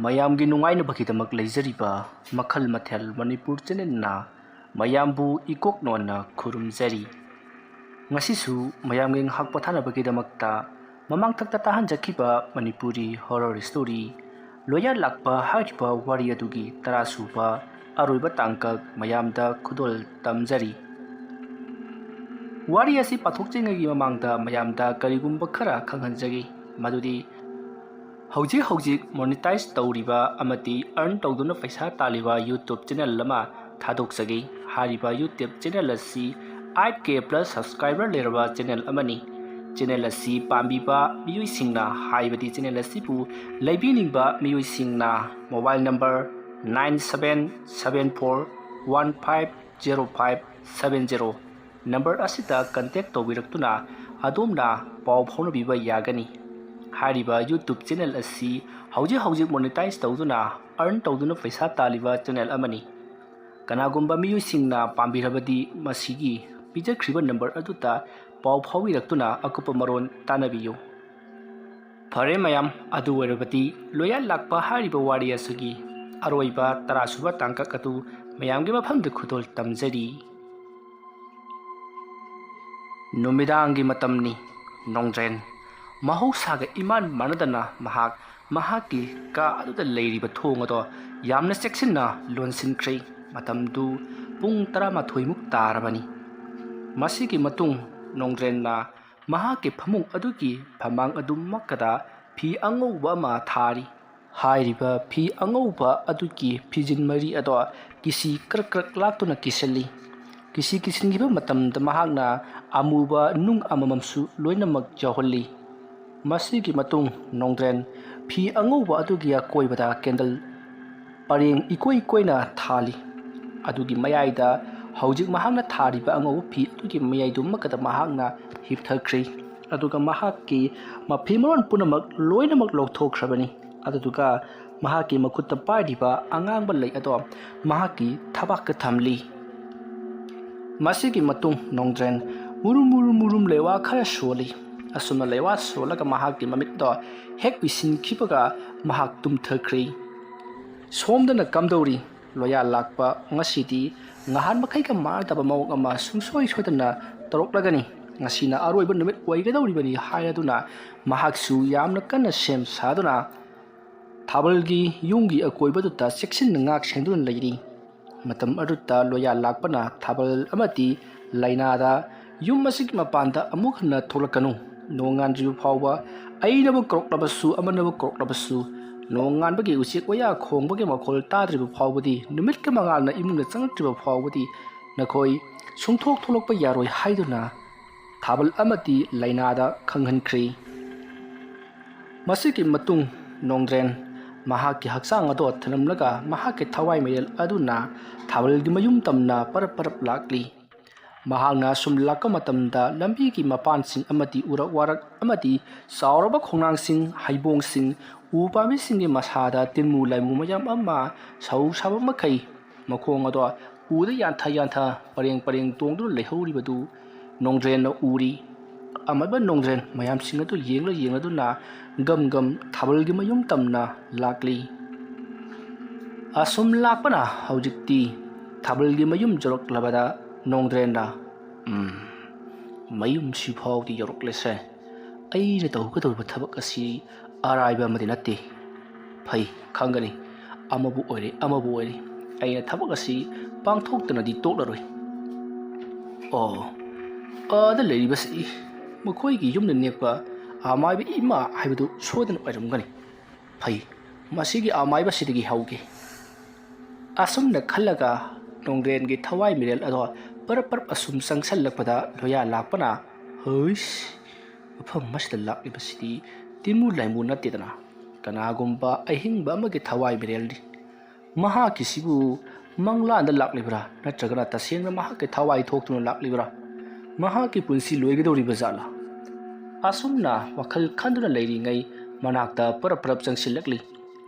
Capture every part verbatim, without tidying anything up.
ꯃꯌꯥꯝꯒꯤ ꯅꯨꯡꯉꯥꯏꯅꯕꯒꯤꯗꯃꯛ ꯂꯩꯖꯔꯤꯕ ꯃꯈꯜ ꯃꯊꯦꯜ ꯃꯅꯤꯄꯨꯔ ꯆꯦꯅꯦꯜꯅ ꯃꯌꯥꯝꯕꯨ ꯏꯀꯣꯛ ꯅꯣꯟꯅ ꯈꯨꯔꯨꯝꯖꯔꯤ꯫ ꯉꯁꯤꯁꯨ ꯃꯌꯥꯝꯒꯤ ꯉꯥꯏꯍꯥꯛ ꯄꯣꯊꯥꯅꯕꯒꯤꯗꯃꯛꯇ ꯃꯃꯥꯡꯊꯛꯇ ꯇꯥꯍꯟꯖꯈꯤꯕ ꯃꯅꯤꯄꯨꯔꯤ ꯍꯣꯔꯔ ꯁ꯭ꯇꯣꯔꯤ ꯂꯣꯌꯥ ꯂꯥꯛꯄ ꯍꯥꯏꯔꯤꯕ ꯋꯥꯔꯤ ꯑꯗꯨꯒꯤ ꯇꯔꯥꯁꯨꯕ ꯑꯔꯣꯏꯕ ꯇꯥꯡꯀꯛ ꯃꯌꯥꯝꯗ ꯈꯨꯗꯣꯜ ꯇꯝꯖꯔꯤ꯫ ꯋꯥꯔꯤ ꯑꯁꯤ ꯄꯥꯊꯣꯛꯇ꯭ꯔꯤꯉꯩꯒꯤ ꯃꯃꯥꯡꯗ ꯃꯌꯥꯝꯗ ꯀꯔꯤꯒꯨꯝꯕ ꯈꯔ ꯈꯪꯍꯟꯖꯒꯦ, ꯃꯗꯨꯗꯤ ꯍꯧꯖꯤꯛ ꯍꯧꯖꯤꯛ ꯃꯣꯅꯤꯇꯥꯏꯖ ꯇꯧꯔꯤꯕ ꯑꯃꯗꯤ ꯑꯔꯟ ꯇꯧꯗꯨꯅ ꯄꯩꯁꯥ ꯇꯥꯜꯂꯤꯕ YouTube ꯆꯦꯅꯦꯜ ꯑꯃ ꯊꯥꯗꯣꯛꯆꯒꯦ꯫ ꯍꯥꯏꯔꯤꯕ YouTube ꯆꯦꯅꯦꯜ ꯑꯁꯤ ꯑꯩꯠ ꯀꯦ ꯄ꯭ꯂꯁ ꯁꯕꯁꯀ꯭ꯔꯥꯏꯕꯔ ꯂꯩꯔꯕ ꯆꯦꯅꯦꯜ ꯑꯃꯅꯤ꯫ ꯆꯦꯅꯦꯜ ꯑꯁꯤ ꯄꯥꯝꯕꯤꯕ ꯃꯤꯑꯣꯏꯁꯤꯡꯅ, ꯍꯥꯏꯕꯗꯤ ꯆꯦꯅꯦꯜ ꯑꯁꯤꯕꯨ ꯂꯩꯕꯤꯅꯤꯡꯕ ꯃꯤꯑꯣꯏꯁꯤꯡꯅ mobile number nine seven seven four one five zero five seven zero number ꯑꯁꯤꯗ ꯀꯟꯇꯦꯛ ꯇꯧꯕꯤꯔꯛꯇꯨꯅ ꯑꯗꯣꯝꯅ ꯄꯥꯎ ꯐꯥꯎꯅꯕꯤꯕ ꯌꯥꯒꯅꯤ꯫ ꯍꯥꯏꯔꯤꯕ YouTube ꯆꯦꯅꯦꯜ ꯑꯁꯤ ꯍꯧꯖꯤꯛ ꯍꯧꯖꯤꯛ ꯃꯣꯅꯤꯇꯥꯏꯖ ꯇꯧꯗꯨꯅ ꯑꯔꯟ ꯇꯧꯗꯨꯅ ꯄꯩꯁꯥ ꯇꯥꯜꯂꯤꯕ ꯆꯦꯅꯦꯜ ꯑꯃꯅꯤ꯫ ꯀꯅꯥꯒꯨꯝꯕ ꯃꯤꯑꯣꯏꯁꯤꯡꯅ ꯄꯥꯝꯕꯤꯔꯕꯗꯤ ꯃꯁꯤꯒꯤ ꯄꯤꯖꯈ꯭ꯔꯤꯕ ꯅꯝꯕꯔ ꯑꯗꯨꯗ ꯄꯥꯎ ꯐꯥꯎꯕꯤꯔꯛꯇꯨꯅ ꯑꯀꯨꯞꯄ ꯃꯔꯣꯜ ꯇꯥꯟꯅꯕꯤꯌꯨ꯫ ꯐꯔꯦ ꯃꯌꯥꯝ, ꯑꯗꯨ ꯑꯣꯏꯔꯕꯗꯤ ꯂꯣꯌꯥ ꯂꯥꯛꯄ ꯍꯥꯏꯔꯤꯕ ꯋꯥꯔꯤ ꯑꯁꯤꯒꯤ ꯑꯔꯣꯏꯕ ꯇꯔꯥꯁꯨꯕ ꯇꯥꯡꯀꯛ ꯑꯗꯨ ꯃꯌꯥꯝꯒꯤ ꯃꯐꯝꯗ ꯈꯨꯗꯣꯜ ꯇꯝꯖꯔꯤ꯫ ꯅꯨꯃꯤꯗꯥꯡꯒꯤ ꯃꯇꯝꯅꯤ꯫ ꯅꯣꯡꯗ꯭ꯔꯦꯟ ꯃꯍꯧꯁꯥꯒ ꯏꯃꯥꯟ ꯃꯥꯟꯅꯗꯅ ꯃꯍꯥꯛ ꯃꯍꯥꯛꯀꯤ ꯀꯥ ꯑꯗꯨꯗ ꯂꯩꯔꯤꯕ ꯊꯣꯡ ꯑꯗꯣ ꯌꯥꯝꯅ ꯆꯦꯛꯁꯤꯟꯅ ꯂꯣꯟꯁꯤꯟꯈ꯭ꯔꯦ꯫ ꯃꯇꯝꯗꯨ ꯄꯨꯡ ꯇꯔꯥꯃꯥꯊꯣꯏꯃꯨꯛ ꯇꯥꯔꯕꯅꯤ꯫ ꯃꯁꯤꯒꯤ ꯃꯇꯨꯡ ꯅꯣꯡꯗ꯭ꯔꯦꯟꯅ ꯃꯍꯥꯛꯀꯤ ꯐꯃꯨꯡ ꯑꯗꯨꯒꯤ ꯐꯃꯥꯡ ꯑꯗꯨꯃꯛꯀꯗ ꯐꯤ ꯑꯉꯧꯕ ꯑꯃ ꯊꯥꯔꯤ꯫ ꯍꯥꯏꯔꯤꯕ ꯐꯤ ꯑꯉꯧꯕ ꯑꯗꯨꯒꯤ ꯐꯤꯖꯤꯟ ꯃꯔꯤ ꯑꯗꯣ ꯀꯤꯁꯤ ꯀ꯭ꯔꯛ ꯀ꯭ꯔꯛ ꯂꯥꯛꯇꯨꯅ ꯀꯤꯁꯤꯜꯂꯤ꯫ ꯀꯤꯁꯤ ꯀꯤꯁꯤꯟꯈꯤꯕ ꯃꯇꯝꯗ ꯃꯍꯥꯛꯅ ꯑꯃꯨꯕ ꯅꯨꯡ ꯑꯃꯃꯝꯁꯨ ꯂꯣꯏꯅꯃꯛ ꯌꯥꯎꯍꯜꯂꯤ꯫ ꯃꯁꯤꯒꯤ ꯃꯇꯨꯡ ꯅꯣꯡꯗ꯭ꯔꯦꯟ ꯐꯤ ꯑꯉꯧꯕ ꯑꯗꯨꯒꯤ ꯑꯀꯣꯏꯕꯗ ꯀꯦꯟꯗꯜ ꯄꯔꯦꯡ ꯏꯀꯣꯏ ꯀꯣꯏꯅ ꯊꯥꯜꯂꯤ꯫ ꯑꯗꯨꯒꯤ ꯃꯌꯥꯏꯗ ꯍꯧꯖꯤꯛ ꯃꯍꯥꯛꯅ ꯊꯥꯔꯤꯕ ꯑꯉꯧꯕ ꯐꯤ ꯑꯗꯨꯒꯤ ꯃꯌꯥꯏꯗꯨꯃꯛꯇꯗ ꯃꯍꯥꯛꯅ ꯍꯤꯞꯊꯈ꯭ꯔꯦ꯫ ꯑꯗꯨꯒ ꯃꯍꯥꯛꯀꯤ ꯃꯐꯤ ꯃꯔꯣꯟ ꯄꯨꯝꯅꯃꯛ ꯂꯣꯏꯅꯃꯛ ꯂꯧꯊꯣꯛꯈ꯭ꯔꯕꯅꯤ꯫ ꯑꯗꯨꯗꯨꯒ ꯃꯍꯥꯛꯀꯤ ꯃꯈꯨꯠꯇ ꯄꯥꯏꯔꯤꯕ ꯑꯉꯥꯡꯕ ꯂꯩ ꯑꯗꯣ ꯃꯍꯥꯛꯀꯤ ꯊꯕꯥꯛꯇ ꯊꯝꯂꯤ꯫ ꯃꯁꯤꯒꯤ ꯃꯇꯨꯡ ꯅꯣꯡꯗ꯭ꯔꯦꯟ ꯃꯨꯔꯨꯝ ꯃꯨꯔꯨꯝ ꯃꯨꯔꯨꯝ ꯂꯩꯋꯥ ꯈꯔ ꯁꯣꯜꯂꯤ꯫ ꯑꯁꯨꯝꯅ ꯂꯩꯋꯥ ꯁꯣꯜꯂꯒ ꯃꯍꯥꯛꯀꯤ ꯃꯃꯤꯠꯇꯣ ꯍꯦꯛ ꯎꯏꯁꯤꯟꯈꯤꯕꯒ ꯃꯍꯥꯛ ꯇꯨꯝꯊꯈ꯭ꯔꯤ꯫ ꯁꯣꯝꯗꯅ ꯀꯝꯗꯧꯔꯤ? ꯂꯣꯌꯥ ꯂꯥꯛꯄ ꯉꯁꯤꯗꯤ ꯉꯍꯥꯟ ꯃꯈꯩꯒ ꯃꯥꯟꯅꯗꯕ ꯃꯑꯣꯡ ꯑꯃ ꯁꯨꯡꯁꯣꯏ ꯁꯣꯏꯗꯅ ꯇꯧꯔꯛꯂꯒꯅꯤ꯫ ꯉꯁꯤꯅ ꯑꯔꯣꯏꯕ ꯅꯨꯃꯤꯠ ꯑꯣꯏꯒꯗꯧꯔꯤꯕꯅꯤ ꯍꯥꯏꯔꯗꯨꯅ ꯃꯍꯥꯛꯁꯨ ꯌꯥꯝꯅ ꯀꯟꯅ ꯁꯦꯝ ꯁꯥꯗꯨꯅ ꯊꯥꯕꯜꯒꯤ ꯌꯨꯝꯒꯤ ꯑꯀꯣꯏꯕꯗꯨꯗ ꯆꯦꯛꯁꯤꯟꯅ ꯉꯥꯛ ꯁꯦꯟꯗꯨꯅ ꯂꯩꯔꯤ꯫ ꯃꯇꯝ ꯑꯗꯨꯗ ꯂꯣꯌꯥ ꯂꯥꯛꯄꯅ ꯊꯥꯕꯜ ꯑꯃꯗꯤ ꯂꯥꯏꯅꯥꯗ ꯌꯨꯝ ꯑꯁꯤꯒꯤ ꯃꯄꯥꯟꯗ ꯑꯃꯨꯛ ꯍꯟꯅ ꯊꯣꯛꯂꯛꯀꯅꯨ꯫ ꯅꯣꯡꯉꯥꯟꯗ꯭ꯔꯤꯕ ꯐꯥꯎꯕ ꯑꯩꯅꯕꯨ ꯀꯧꯔꯛꯂꯕꯁꯨ ꯑꯃꯅꯕꯨ ꯀꯧꯔꯛꯂꯕꯁꯨ ꯅꯣꯡꯉꯥꯟꯕꯒꯤ ꯎꯆꯦꯛ ꯋꯥꯌꯥ ꯈꯣꯡꯕꯒꯤ ꯃꯈꯣꯜ ꯇꯥꯗ꯭ꯔꯤꯕ ꯐꯥꯎꯕꯗꯤ, ꯅꯨꯃꯤꯠꯀ ꯃꯉꯥꯜꯅ ꯏꯃꯨꯡꯗ ꯆꯪꯂꯛꯇ꯭ꯔꯤꯕ ꯐꯥꯎꯕꯗꯤ ꯅꯈꯣꯏ ꯁꯨꯡꯊꯣꯛ ꯊꯣꯛꯂꯛꯄ ꯌꯥꯔꯣꯏ ꯍꯥꯏꯗꯨꯅ ꯊꯥꯕꯜ ꯑꯃꯗꯤ ꯂꯥꯏꯅꯥꯗ ꯈꯪꯍꯟꯈ꯭ꯔꯤ꯫ ꯃꯁꯤꯒꯤ ꯃꯇꯨꯡ ꯅꯣꯡꯗ꯭ꯔꯦꯟ ꯃꯍꯥꯛꯀꯤ ꯍꯛꯆꯥꯡ ꯑꯗꯣ ꯊꯅꯝꯂꯒ ꯃꯍꯥꯛꯀꯤ ꯊꯋꯥꯏ ꯃꯩꯔꯦꯜ ꯑꯗꯨꯅ ꯊꯥꯕꯜꯒꯤ ꯃꯌꯨꯝ ꯇꯝꯅ ꯄꯔꯞ ꯄꯔꯞ ꯂꯥꯛꯂꯤ꯫ ꯃꯍꯥꯛꯅ ꯁꯨꯝ ꯂꯥꯛꯄ ꯃꯇꯝꯗ ꯂꯝꯕꯤꯒꯤ ꯃꯄꯥꯟꯁꯤꯡ ꯑꯃꯗꯤ ꯎꯔꯛ ꯋꯥꯔꯛ ꯑꯃꯗꯤ ꯆꯥꯎꯔꯕ ꯈꯣꯡꯅꯥꯡꯁꯤꯡ, ꯍꯩꯕꯣꯡꯁꯤꯡ, ꯎ ꯄꯥꯝꯕꯤꯁꯤꯡꯒꯤ ꯃꯁꯥꯗ ꯇꯤꯟꯃꯨ ꯂꯥꯏꯃꯨ ꯃꯌꯥꯝ ꯑꯃ ꯁꯧ ꯁꯥꯕ ꯃꯈꯩ ꯃꯈꯣꯡ ꯑꯗꯣ ꯎꯗ ꯌꯥꯟꯊ ꯌꯥꯟꯊ ꯄꯔꯦꯡ ꯄꯔꯦꯡ ꯇꯣꯡꯗꯨꯅ ꯂꯩꯍꯧꯔꯤꯕꯗꯨ ꯅꯣꯡꯗ꯭ꯔꯦꯟꯅ ꯎꯔꯤ꯫ ꯑꯃꯥꯏꯕ ꯅꯣꯡꯗ꯭ꯔꯦꯟ ꯃꯌꯥꯝꯁꯤꯡ ꯑꯗꯨ ꯌꯦꯡꯂ ꯌꯦꯡꯂꯗꯨꯅ ꯒꯝ ꯒꯝ ꯊꯥꯕꯜꯒꯤ ꯃꯌꯨꯝ ꯇꯝꯅ ꯂꯥꯛꯂꯤ꯫ ꯑꯁꯨꯝ ꯂꯥꯛꯄꯅ ꯍꯧꯖꯤꯛꯇꯤ ꯊꯥꯕꯜꯒꯤ ꯃꯌꯨꯝ ꯌꯧꯔꯛꯂꯕꯗ ꯅꯣꯡꯗ꯭ꯔꯦꯟꯅ, "ꯎꯝ, ꯃꯌꯨꯝꯁꯤ ꯐꯥꯎꯗꯤ ꯌꯧꯔꯛꯂꯦꯁꯦ꯫ ꯑꯩꯅ ꯇꯧꯒꯗꯧꯔꯤꯕ ꯊꯕꯛ ꯑꯁꯤ ꯑꯔꯥꯏꯕ ꯑꯃꯗꯤ ꯅꯠꯇꯦ꯫ ꯐꯩ, ꯈꯪꯒꯅꯤ꯫ ꯑꯃꯕꯨ ꯑꯣꯏꯔꯦ, ꯑꯃꯕꯨ ꯑꯣꯏꯔꯦ, ꯑꯩꯅ ꯊꯕꯛ ꯑꯁꯤ ꯄꯥꯡꯊꯣꯛꯇꯅꯗꯤ ꯇꯣꯛꯂꯔꯣꯏ꯫ ꯑꯣ, ꯑꯥꯗ ꯂꯩꯔꯤꯕꯁꯤ ꯃꯈꯣꯏꯒꯤ ꯌꯨꯝꯗ ꯅꯦꯛꯄ ꯑꯃꯥꯏꯕ ꯏꯃꯥ ꯍꯥꯏꯕꯗꯨ ꯁꯣꯏꯗꯅ ꯑꯣꯏꯔꯝꯒꯅꯤ꯫ ꯐꯩ, ꯃꯁꯤꯒꯤ ꯑꯃꯥꯏꯕꯁꯤꯗꯒꯤ ꯍꯧꯒꯦ"꯫ ꯑꯁꯨꯝꯅ ꯈꯜꯂꯒ ꯅꯣꯡꯗ꯭ꯔꯦꯟꯒꯤ ꯊꯋꯥꯏ ꯃꯤꯔꯦꯜ ꯑꯗꯣ ꯄꯔꯞ ꯄꯔꯞ ꯑꯁꯨꯝ ꯆꯪꯁꯜꯂꯛꯄꯗ ꯂꯣꯌꯥ ꯂꯥꯛꯄꯅ, "ꯍꯩꯁ, ꯃꯐꯝ ꯑꯁꯤꯗ ꯂꯥꯛꯂꯤꯕꯁꯤꯗꯤ ꯇꯤꯟꯃꯨ ꯂꯥꯏꯃꯨ ꯅꯠꯇꯦꯗꯅ, ꯀꯅꯥꯒꯨꯝꯕ ꯑꯍꯤꯡꯕ ꯑꯃꯒꯤ ꯊꯋꯥꯏ ꯃꯤꯔꯦꯜꯅꯤ꯫ ꯃꯍꯥꯛꯀꯤꯁꯤꯕꯨ ꯃꯪꯂꯥꯟꯗ ꯂꯥꯛꯂꯤꯕ꯭ꯔꯥ, ꯅꯠꯇ꯭ꯔꯒꯅ ꯇꯁꯦꯡꯅ ꯃꯍꯥꯛꯀꯤ ꯊꯋꯥꯏ ꯊꯣꯛꯇꯨꯅ ꯂꯥꯛꯂꯤꯕ꯭ꯔꯥ? ꯃꯍꯥꯛꯀꯤ ꯄꯨꯟꯁꯤ ꯂꯣꯏꯒꯗꯧꯔꯤꯕ ꯖꯥꯠꯂꯥ?" ꯑꯁꯨꯝꯅ ꯋꯥꯈꯜ ꯈꯟꯗꯨꯅ ꯂꯩꯔꯤꯉꯩ ꯃꯅꯥꯛꯇ ꯄꯔꯞ ꯄꯔꯞ ꯆꯪꯁꯤꯜꯂꯛꯂꯤ꯫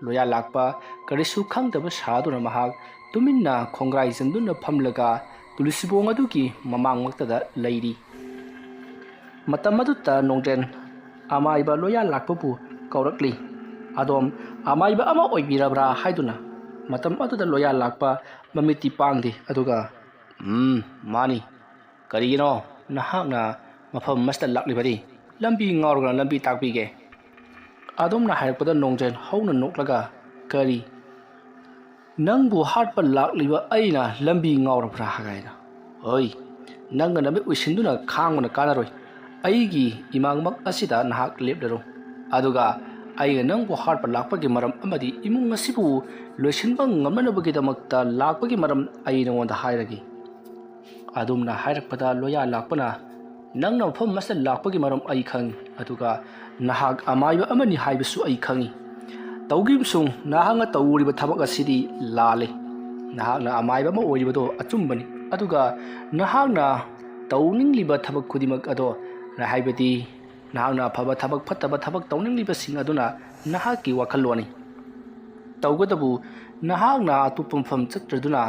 ꯂꯣꯌꯥ ꯂꯥꯛꯄ ꯀꯔꯤꯁꯨ ꯈꯪꯗꯕ ꯁꯥꯗꯨꯅ ꯃꯍꯥꯛ ꯇꯨꯃꯤꯟꯅ ꯈꯣꯡꯒ꯭ꯔꯥꯏ ꯆꯟꯗꯨꯅ ꯐꯝꯂꯒ ꯇꯨꯂꯁꯤꯕꯣꯡ ꯑꯗꯨꯒꯤ ꯃꯃꯥꯡꯃꯛꯇꯗ ꯂꯩꯔꯤ꯫ ꯃꯇꯝ ꯑꯗꯨꯗ ꯅꯣꯡꯗ꯭ꯔꯦꯟ ꯑꯃꯥꯏꯕ ꯂꯣꯌꯥ ꯂꯥꯛꯄꯕꯨ ꯀꯧꯔꯛꯂꯤ꯫ "ꯑꯗꯣꯝ ꯑꯃꯥꯏꯕ ꯑꯃ ꯑꯣꯏꯕꯤꯔꯕ꯭ꯔꯥ?" ꯍꯥꯏꯗꯨꯅ꯫ ꯃꯇꯝ ꯑꯗꯨꯗ ꯂꯣꯌꯥ ꯂꯥꯛꯄ ꯃꯃꯤꯠꯇꯤ ꯄꯥꯡꯗꯦ, ꯑꯗꯨꯒ, "ꯎꯝ, ꯃꯥꯅꯤ꯫ ꯀꯔꯤꯒꯤꯅꯣ ꯅꯍꯥꯛꯅ ꯃꯐꯝ ꯑꯁꯤꯗ ꯂꯥꯛꯂꯤꯕꯗꯤ? ꯂꯝꯕꯤ ꯉꯥꯎꯔꯒ ꯂꯝꯕꯤ ꯇꯥꯛꯄꯤꯒꯦ꯫" ꯑꯗꯣꯝꯅ ꯍꯥꯏꯔꯛꯄꯗ ꯅꯣꯡꯗ꯭ꯔꯦꯟ ꯍꯧꯅ ꯅꯣꯛꯂꯒ, "ꯀꯔꯤ? ꯅꯪꯕꯨ ꯍꯥꯠꯄ ꯂꯥꯛꯂꯤꯕ ꯑꯩꯅ ꯂꯝꯕꯤ ꯉꯥꯎꯔꯕ꯭ꯔꯥ?" ꯍꯥꯏꯅ꯫ "ꯍꯣꯏ, ꯅꯪꯅ ꯅꯃꯤꯠ ꯎꯏꯁꯤꯟꯗꯨꯅ ꯈꯥꯡꯕꯅ ꯀꯥꯟꯅꯔꯣꯏ꯫ ꯑꯩꯒꯤ ꯏꯃꯥꯡꯃꯛ ꯑꯁꯤꯗ ꯅꯍꯥꯛ ꯂꯦꯞꯂꯔꯣ꯫ ꯑꯗꯨꯒ ꯑꯩꯅ ꯅꯪꯕꯨ ꯍꯥꯠꯄ ꯂꯥꯛꯄꯒꯤ ꯃꯔꯝ ꯑꯃꯗꯤ ꯏꯃꯨꯡ ꯑꯁꯤꯕꯨ ꯂꯣꯏꯁꯤꯟꯕ ꯉꯝꯅꯅꯕꯒꯤꯗꯃꯛꯇ ꯂꯥꯛꯄꯒꯤ ꯃꯔꯝ ꯑꯩ ꯅꯉꯣꯟꯗ ꯍꯥꯏꯔꯒꯦ꯫" ꯑꯗꯣꯝꯅ ꯍꯥꯏꯔꯛꯄꯗ ꯂꯣꯌꯥ ꯂꯥꯛꯄꯅ, "ꯅꯪꯅ ꯃꯐꯝ ꯑꯁꯤꯗ ꯂꯥꯛꯄꯒꯤ ꯃꯔꯝ ꯑꯩ ꯈꯪꯏ, ꯑꯗꯨꯒ ꯅꯍꯥꯛ ꯑꯃꯥꯏꯕ ꯑꯃꯅꯤ ꯍꯥꯏꯕꯁꯨ ꯑꯩ ꯈꯪꯏ꯫ ꯇꯧꯈꯤꯕꯁꯨꯡ ꯅꯍꯥꯛꯅ ꯇꯧꯔꯤꯕ ꯊꯕꯛ ꯑꯁꯤꯗꯤ ꯂꯥꯜꯂꯤ꯫ ꯅꯍꯥꯛꯅ ꯑꯃꯥꯏꯕ ꯑꯃ ꯑꯣꯏꯔꯤꯕꯗꯣ ꯑꯆꯨꯝꯕꯅꯤ, ꯑꯗꯨꯒ ꯅꯍꯥꯛꯅ ꯇꯧꯅꯤꯡꯂꯤꯕ ꯊꯕꯛ ꯈꯨꯗꯤꯡꯃꯛ ꯑꯗꯣ ꯍꯥꯏꯕꯗꯤ ꯅꯍꯥꯛꯅ ꯑꯐꯕ ꯊꯕꯛ, ꯐꯠꯇꯕ ꯊꯕꯛ ꯇꯧꯅꯤꯡꯂꯤꯕꯁꯤꯡ ꯑꯗꯨꯅ ꯅꯍꯥꯛꯀꯤ ꯋꯥꯈꯜꯂꯣꯟꯅꯤ꯫ ꯇꯧꯕꯇꯕꯨ ꯅꯍꯥꯛꯅ ꯑꯇꯣꯞꯄ ꯃꯐꯝ ꯆꯠꯇ꯭ꯔꯗꯨꯅ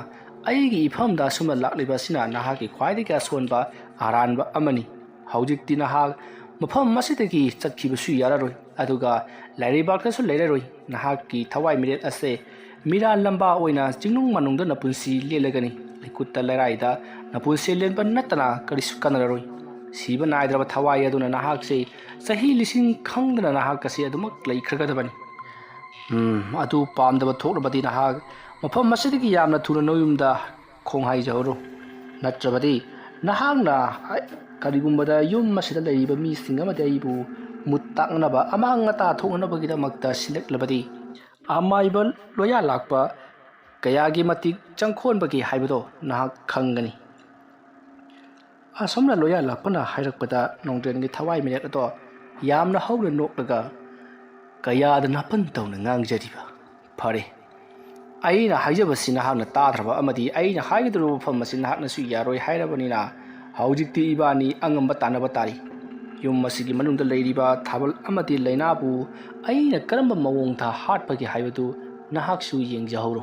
ꯑꯩꯒꯤ ꯏꯐꯝꯗ ꯑꯁꯨꯝꯅ ꯂꯥꯛꯂꯤꯕ ꯑꯁꯤꯅ ꯅꯍꯥꯛꯀꯤ ꯈ꯭ꯋꯥꯏꯗꯒꯤ ꯑꯁꯣꯟꯕ ꯑꯔꯥꯟꯕ ꯑꯃꯅꯤ꯫ ꯍꯧꯖꯤꯛꯇꯤ ꯅꯍꯥꯛ ꯃꯐꯝ ꯑꯁꯤꯗꯒꯤ ꯆꯠꯈꯤꯕꯁꯨ ꯌꯥꯔꯔꯣꯏ, ꯑꯗꯨꯒ ꯂꯩꯔꯩꯕꯥꯛꯇꯁꯨ ꯂꯩꯔꯔꯣꯏ꯫ ꯅꯍꯥꯛꯀꯤ ꯊꯋꯥꯏ ꯃꯤꯔꯦꯠ ꯑꯁꯦ ꯃꯤꯔꯥ ꯂꯝꯕꯥ ꯑꯣꯏꯅ ꯆꯤꯡꯅꯨꯡ ꯃꯅꯨꯡꯗ ꯅꯄꯨꯟꯁꯤ ꯂꯦꯜꯂꯒꯅꯤ꯫ ꯂꯩꯀꯨꯠꯇ ꯂꯩꯔꯥꯏꯗ ꯅꯄꯨꯟꯁꯤ ꯂꯦꯟꯕ ꯅꯠꯇꯅ ꯀꯔꯤꯁꯨ ꯀꯥꯟꯅꯔꯔꯣꯏ꯫ ꯁꯤꯕ ꯅꯥꯏꯗ꯭ꯔꯕ ꯊꯋꯥꯏ ꯑꯗꯨꯅ ꯅꯍꯥꯛꯁꯦ ꯆꯍꯤ ꯂꯤꯁꯤꯡ ꯈꯪꯗꯅ ꯅꯍꯥꯛ ꯑꯁꯤ ꯑꯗꯨꯃꯛ ꯂꯩꯈ꯭ꯔꯒꯗꯕꯅꯤ꯫ ꯎꯝ, ꯑꯗꯨ ꯄꯥꯝꯗꯕ ꯊꯣꯛꯂꯕꯗꯤ ꯅꯍꯥꯛ ꯃꯐꯝ ꯑꯁꯤꯗꯒꯤ ꯌꯥꯝꯅ ꯊꯨꯅ ꯅꯌꯨꯝꯗ ꯈꯣꯡ ꯍꯥꯏꯖꯍꯧꯔꯣ꯫ ꯅꯠꯇ꯭ꯔꯕꯗꯤ ꯅꯍꯥꯛꯅ ꯀꯔꯤꯒꯨꯝꯕꯗ ꯌꯨꯝ ꯑꯁꯤꯗ ꯂꯩꯔꯤꯕ ꯃꯤꯁꯤꯡ ꯑꯃꯗꯤ ꯑꯩꯕꯨ ꯃꯨꯠ ꯇꯥꯛꯅꯅꯕ, ꯑꯃꯥꯡ ꯑꯇꯥ ꯊꯣꯛꯅꯅꯕꯒꯤꯗꯃꯛꯇ ꯁꯤꯜꯂꯛꯂꯕꯗꯤ ꯑꯃꯥꯏꯕ ꯂꯣꯌꯥ ꯂꯥꯛꯄ ꯀꯌꯥꯒꯤ ꯃꯇꯤꯛ ꯆꯪꯈꯣꯟꯕꯒꯦ ꯍꯥꯏꯕꯗꯣ ꯅꯍꯥꯛ ꯈꯪꯒꯅꯤ꯫ ꯑꯁꯨꯝꯅ ꯂꯣꯌꯥ ꯂꯥꯛꯄꯅ ꯍꯥꯏꯔꯛꯄꯗ ꯅꯣꯡꯗ꯭ꯔꯦꯟꯒꯤ ꯊꯋꯥꯏ ꯃꯤꯔꯦꯠ ꯑꯗꯣ ꯌꯥꯝꯅ ꯍꯧꯅ ꯅꯣꯛꯂꯒ, "ꯀꯌꯥꯗ ꯅꯥꯄꯟ ꯇꯧꯅ ꯉꯥꯡꯖꯔꯤꯕ? ꯐꯔꯦ, ꯑꯩꯅ ꯍꯥꯏꯖꯕꯁꯤ ꯅꯍꯥꯛꯅ ꯇꯥꯗ꯭ꯔꯕ ꯑꯃꯗꯤ ꯑꯩꯅ ꯍꯥꯏꯒꯗꯧꯔꯤꯕ ꯋꯥꯐꯝ ꯑꯁꯤ ꯅꯍꯥꯛꯅꯁꯨ ꯌꯥꯔꯣꯏ ꯍꯥꯏꯔꯕꯅꯤꯅ ꯍꯧꯖꯤꯛꯇꯤ ꯏꯕꯥꯅꯤ ꯑꯉꯝꯕ ꯇꯥꯟꯅꯕ ꯇꯥꯔꯤ꯫ ꯌꯨꯝ ꯑꯁꯤꯒꯤ ꯃꯅꯨꯡꯗ ꯂꯩꯔꯤꯕ ꯊꯥꯕꯜ ꯑꯃꯗꯤ ꯂꯩꯅꯥꯕꯨ ꯑꯩꯅ ꯀꯔꯝꯕ ꯃꯑꯣꯡꯗ ꯍꯥꯠꯄꯒꯦ ꯍꯥꯏꯕꯗꯨ ꯅꯍꯥꯛꯁꯨ ꯌꯦꯡꯖꯍꯧꯔꯣ꯫"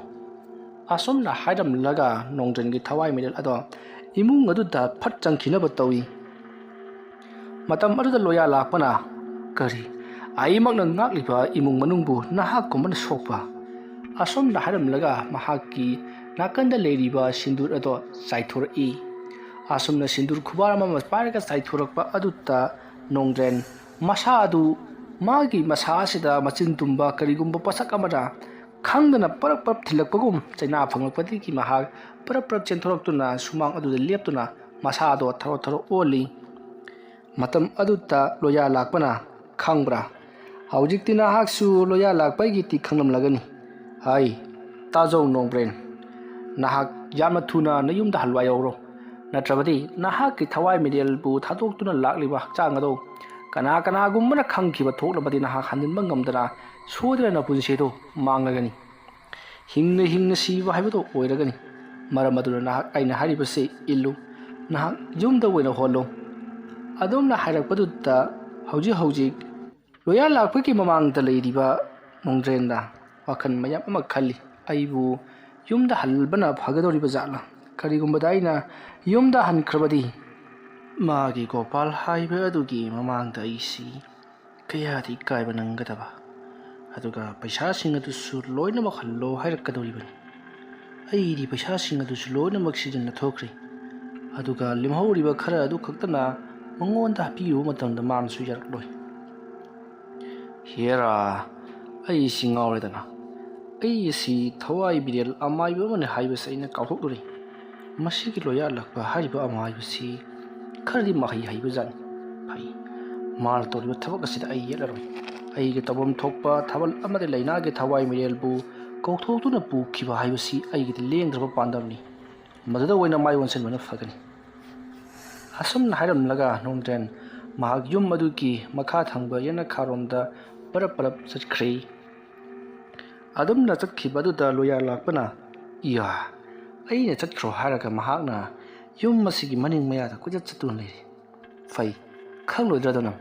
ꯑꯁꯨꯝꯅ ꯍꯥꯏꯔꯝꯂꯒ ꯅꯣꯡꯗ꯭ꯔꯦꯟꯒꯤ ꯊꯋꯥꯏ ꯃꯤꯔꯦꯜ ꯑꯗꯣ ꯏꯃꯨꯡ ꯑꯗꯨꯗ ꯐꯠ ꯆꯪꯈꯤꯅꯕ ꯇꯧꯏ꯫ ꯃꯇꯝ ꯑꯗꯨꯗ ꯂꯣꯌꯥ ꯂꯥꯛꯄꯅ, "ꯀꯔꯤ? ꯑꯩꯃꯛꯅ ꯉꯥꯛꯂꯤꯕ ꯏꯃꯨꯡ ꯃꯅꯨꯡꯕꯨ ꯅꯍꯥꯛꯀꯨꯝꯕꯅ ꯁꯣꯛꯄ?" ꯑꯁꯨꯝꯅ ꯍꯥꯏꯔꯝꯂꯒ ꯃꯍꯥꯛꯀꯤ ꯅꯥꯀꯟꯗ ꯂꯩꯔꯤꯕ ꯁꯤꯟꯗꯨꯔ ꯑꯗꯣ ꯆꯥꯏꯊꯣꯔꯛꯏ꯫ ꯑꯁꯨꯝꯅ ꯁꯤꯟꯗꯨꯔ ꯈꯨꯕꯥꯔ ꯑꯃ ꯄꯥꯏꯔꯒ ꯆꯥꯏꯊꯣꯔꯛꯄ ꯑꯗꯨꯗ ꯅꯣꯡꯗ꯭ꯔꯦꯟ ꯃꯁꯥ ꯑꯗꯨ, ꯃꯥꯒꯤ ꯃꯁꯥ ꯑꯁꯤꯗ ꯃꯆꯤꯟ ꯇꯨꯝꯕ ꯀꯔꯤꯒꯨꯝꯕ ꯄꯣꯠꯁꯛ ꯑꯃꯅ ꯈꯪꯗꯅ ꯄꯔꯞ ꯄꯔꯞ ꯊꯤꯜꯂꯛꯄꯒꯨꯝ ꯆꯩꯅꯥ ꯐꯪꯂꯛꯄꯗꯒꯤ ꯃꯍꯥꯛ ꯄꯔꯞ ꯄꯔꯞ ꯆꯦꯟꯊꯣꯔꯛꯇꯨꯅ ꯁꯨꯃꯥꯡ ꯑꯗꯨꯗ ꯂꯦꯞꯇꯨꯅ ꯃꯁꯥꯗꯣ ꯊꯔꯣ ꯊꯔꯣ ꯑꯣꯜꯂꯤ꯫ ꯃꯇꯝ ꯑꯗꯨꯗ ꯂꯣꯌꯥ ꯂꯥꯛꯄꯅ, "ꯈꯪꯕ꯭ꯔꯥ? ꯍꯧꯖꯤꯛꯇꯤ ꯅꯍꯥꯛꯁꯨ ꯂꯣꯌꯥ ꯂꯥꯛꯄꯒꯤꯗꯤ ꯈꯪꯂꯝꯂꯒꯅꯤ꯫ ꯍꯥꯏ, ꯇꯥꯖꯧ ꯅꯣꯡꯕ꯭ꯔꯦꯟ, ꯅꯍꯥꯛ ꯌꯥꯝꯅ ꯊꯨꯅ ꯅꯌꯨꯝꯗ ꯍꯜꯂꯨ ꯍꯥꯏꯍꯧꯔꯣ꯫ ꯅꯠꯇ꯭ꯔꯕꯗꯤ ꯅꯍꯥꯛꯀꯤ ꯊꯋꯥꯏ ꯃꯤꯔꯦꯜꯕꯨ ꯊꯥꯗꯣꯛꯇꯨꯅ ꯂꯥꯛꯂꯤꯕ ꯍꯛꯆꯥꯡ ꯑꯗꯣ ꯀꯅꯥ ꯀꯅꯥꯒꯨꯝꯕꯅ ꯈꯪꯈꯤꯕ ꯊꯣꯛꯂꯕꯗꯤ ꯅꯍꯥꯛ ꯍꯟꯖꯤꯟꯕ ꯉꯝꯗꯅ ꯁꯣꯏꯗꯅ ꯅꯄꯨꯟꯁꯤ ꯑꯗꯨ ꯃꯥꯡꯂꯒꯅꯤ꯫ ꯍꯤꯡꯅ ꯍꯤꯡꯅ ꯁꯤꯕ ꯍꯥꯏꯕꯗꯨ ꯑꯣꯏꯔꯒꯅꯤ꯫ ꯃꯔꯝ ꯑꯗꯨꯅ ꯅꯍꯥꯛ ꯑꯩꯅ ꯍꯥꯏꯔꯤꯕꯁꯤ ꯏꯜꯂꯨ꯫ ꯅꯍꯥꯛ ꯌꯨꯝꯗ ꯑꯣꯏꯅ ꯍꯣꯜꯂꯨ꯫" ꯑꯗꯨꯝꯅ ꯍꯥꯏꯔꯛꯄꯗꯨꯗ ꯍꯧꯖꯤꯛ ꯍꯧꯖꯤꯛ ꯂꯣꯌꯥ ꯂꯥꯛꯄꯒꯤ ꯃꯃꯥꯡꯗ ꯂꯩꯔꯤꯕ ꯅꯣꯡꯗ꯭ꯔꯦꯟꯗ ꯋꯥꯈꯜ ꯃꯌꯥꯝ ꯑꯃ ꯈꯜꯂꯤ꯫ "ꯑꯩꯕꯨ ꯌꯨꯝꯗ ꯍꯜꯕꯅ ꯐꯒꯗꯧꯔꯤꯕ ꯖꯥꯠꯂꯥ? ꯀꯔꯤꯒꯨꯝꯕꯗ ꯑꯩꯅ ꯌꯨꯝꯗ ꯍꯟꯈ꯭ꯔꯕꯗꯤ ꯃꯥꯒꯤ ꯒꯣꯄꯥꯜ ꯍꯥꯏꯕ ꯑꯗꯨꯒꯤ ꯃꯃꯥꯡꯗ ꯑꯩꯁꯤ ꯀꯌꯥꯗꯤ ꯏꯀꯥꯏꯕ ꯅꯪꯒꯗꯕ꯫ ꯑꯗꯨꯒ ꯄꯩꯁꯥꯁꯤꯡ ꯑꯗꯨꯁꯨ ꯂꯣꯏꯅꯃꯛ ꯍꯜꯂꯣ ꯍꯥꯏꯔꯛꯀꯗꯧꯔꯤꯕꯅꯤ꯫ ꯑꯩꯗꯤ ꯄꯩꯁꯥꯁꯤꯡ ꯑꯗꯨꯁꯨ ꯂꯣꯏꯅꯃꯛ ꯁꯤꯖꯤꯟꯅꯊꯣꯛꯈ꯭ꯔꯦ꯫ ꯑꯗꯨꯒ ꯂꯦꯝꯍꯧꯔꯤꯕ ꯈꯔ ꯑꯗꯨ ꯈꯛꯇꯅ ꯃꯉꯣꯟꯗ ꯄꯤꯔꯨꯕ ꯃꯇꯝꯗ ꯃꯥꯅꯁꯨ ꯌꯥꯔꯛꯂꯣꯏ꯫ ꯍꯦꯔꯥ, ꯑꯩꯁꯤ ꯉꯥꯎꯔꯦꯗꯅ꯫ ꯑꯩ ꯑꯁꯤ ꯊꯋꯥꯏ ꯕꯤꯔꯦꯜ ꯑꯃꯥꯏꯕ ꯑꯃꯅꯤ ꯍꯥꯏꯕꯁꯤ ꯑꯩꯅ ꯀꯥꯎꯊꯣꯛꯂꯨꯔꯦ꯫ ꯃꯁꯤꯒꯤ ꯂꯣꯌꯥ ꯂꯥꯛꯄ ꯍꯥꯏꯔꯤꯕ ꯑꯃꯥꯏꯕꯁꯤ ꯈꯔꯗꯤ ꯃꯍꯩ ꯍꯩꯕꯖꯥꯠꯅꯤ꯫ ꯐꯩ, ꯃꯥꯅ ꯇꯧꯔꯤꯕ ꯊꯕꯛ ꯑꯁꯤꯗ ꯑꯩ ꯌꯦꯠꯂꯔꯣꯏ꯫ ꯑꯩꯒꯤ ꯇꯧꯐꯝ ꯊꯣꯛꯄ ꯊꯥꯕꯜ ꯑꯃꯗꯤ ꯂꯩꯅꯥꯒꯤ ꯊꯋꯥꯏ ꯃꯤꯔꯦꯜꯕꯨ ꯀꯧꯊꯣꯛꯇꯨꯅ ꯄꯨꯈꯤꯕ ꯍꯥꯏꯕꯁꯤ ꯑꯩꯒꯤꯗꯤ ꯂꯦꯡꯗ꯭ꯔꯕ ꯄꯥꯟꯗꯝꯅꯤ꯫ ꯃꯗꯨꯗ ꯑꯣꯏꯅ ꯃꯥꯏ ꯑꯣꯟꯁꯤꯟꯕꯅ ꯐꯒꯅꯤ꯫" ꯑꯁꯨꯝꯅ ꯍꯥꯏꯔꯝꯂꯒ ꯅꯣꯡꯗ꯭ꯔꯦꯟ ꯃꯍꯥꯛ ꯌꯨꯝ ꯑꯗꯨꯒꯤ ꯃꯈꯥ ꯊꯪꯕ ꯌꯦꯅꯈꯥꯔꯣꯝꯗ ꯄꯔꯞ ꯄꯔꯞ ꯆꯠꯈ꯭ꯔꯦ꯫ ꯑꯗꯨꯝꯅ ꯆꯠꯈꯤꯕ ꯑꯗꯨꯗ ꯂꯣꯌꯥ ꯂꯥꯛꯄꯅ, "ꯏꯌꯥ, ꯑꯩꯅ ꯆꯠꯈ꯭ꯔꯣ ꯍꯥꯏꯔꯒ ꯃꯍꯥꯛꯅ ꯌꯨꯝ ꯑꯁꯤꯒꯤ ꯃꯅꯤꯡ ꯃꯌꯥꯗ ꯀꯣꯏꯆꯠ ꯆꯠꯇꯨꯅ ꯂꯩꯔꯤ꯫ ꯐꯩ, ꯈꯪꯂꯣꯏꯗ꯭ꯔꯗꯣ ꯅꯪ?"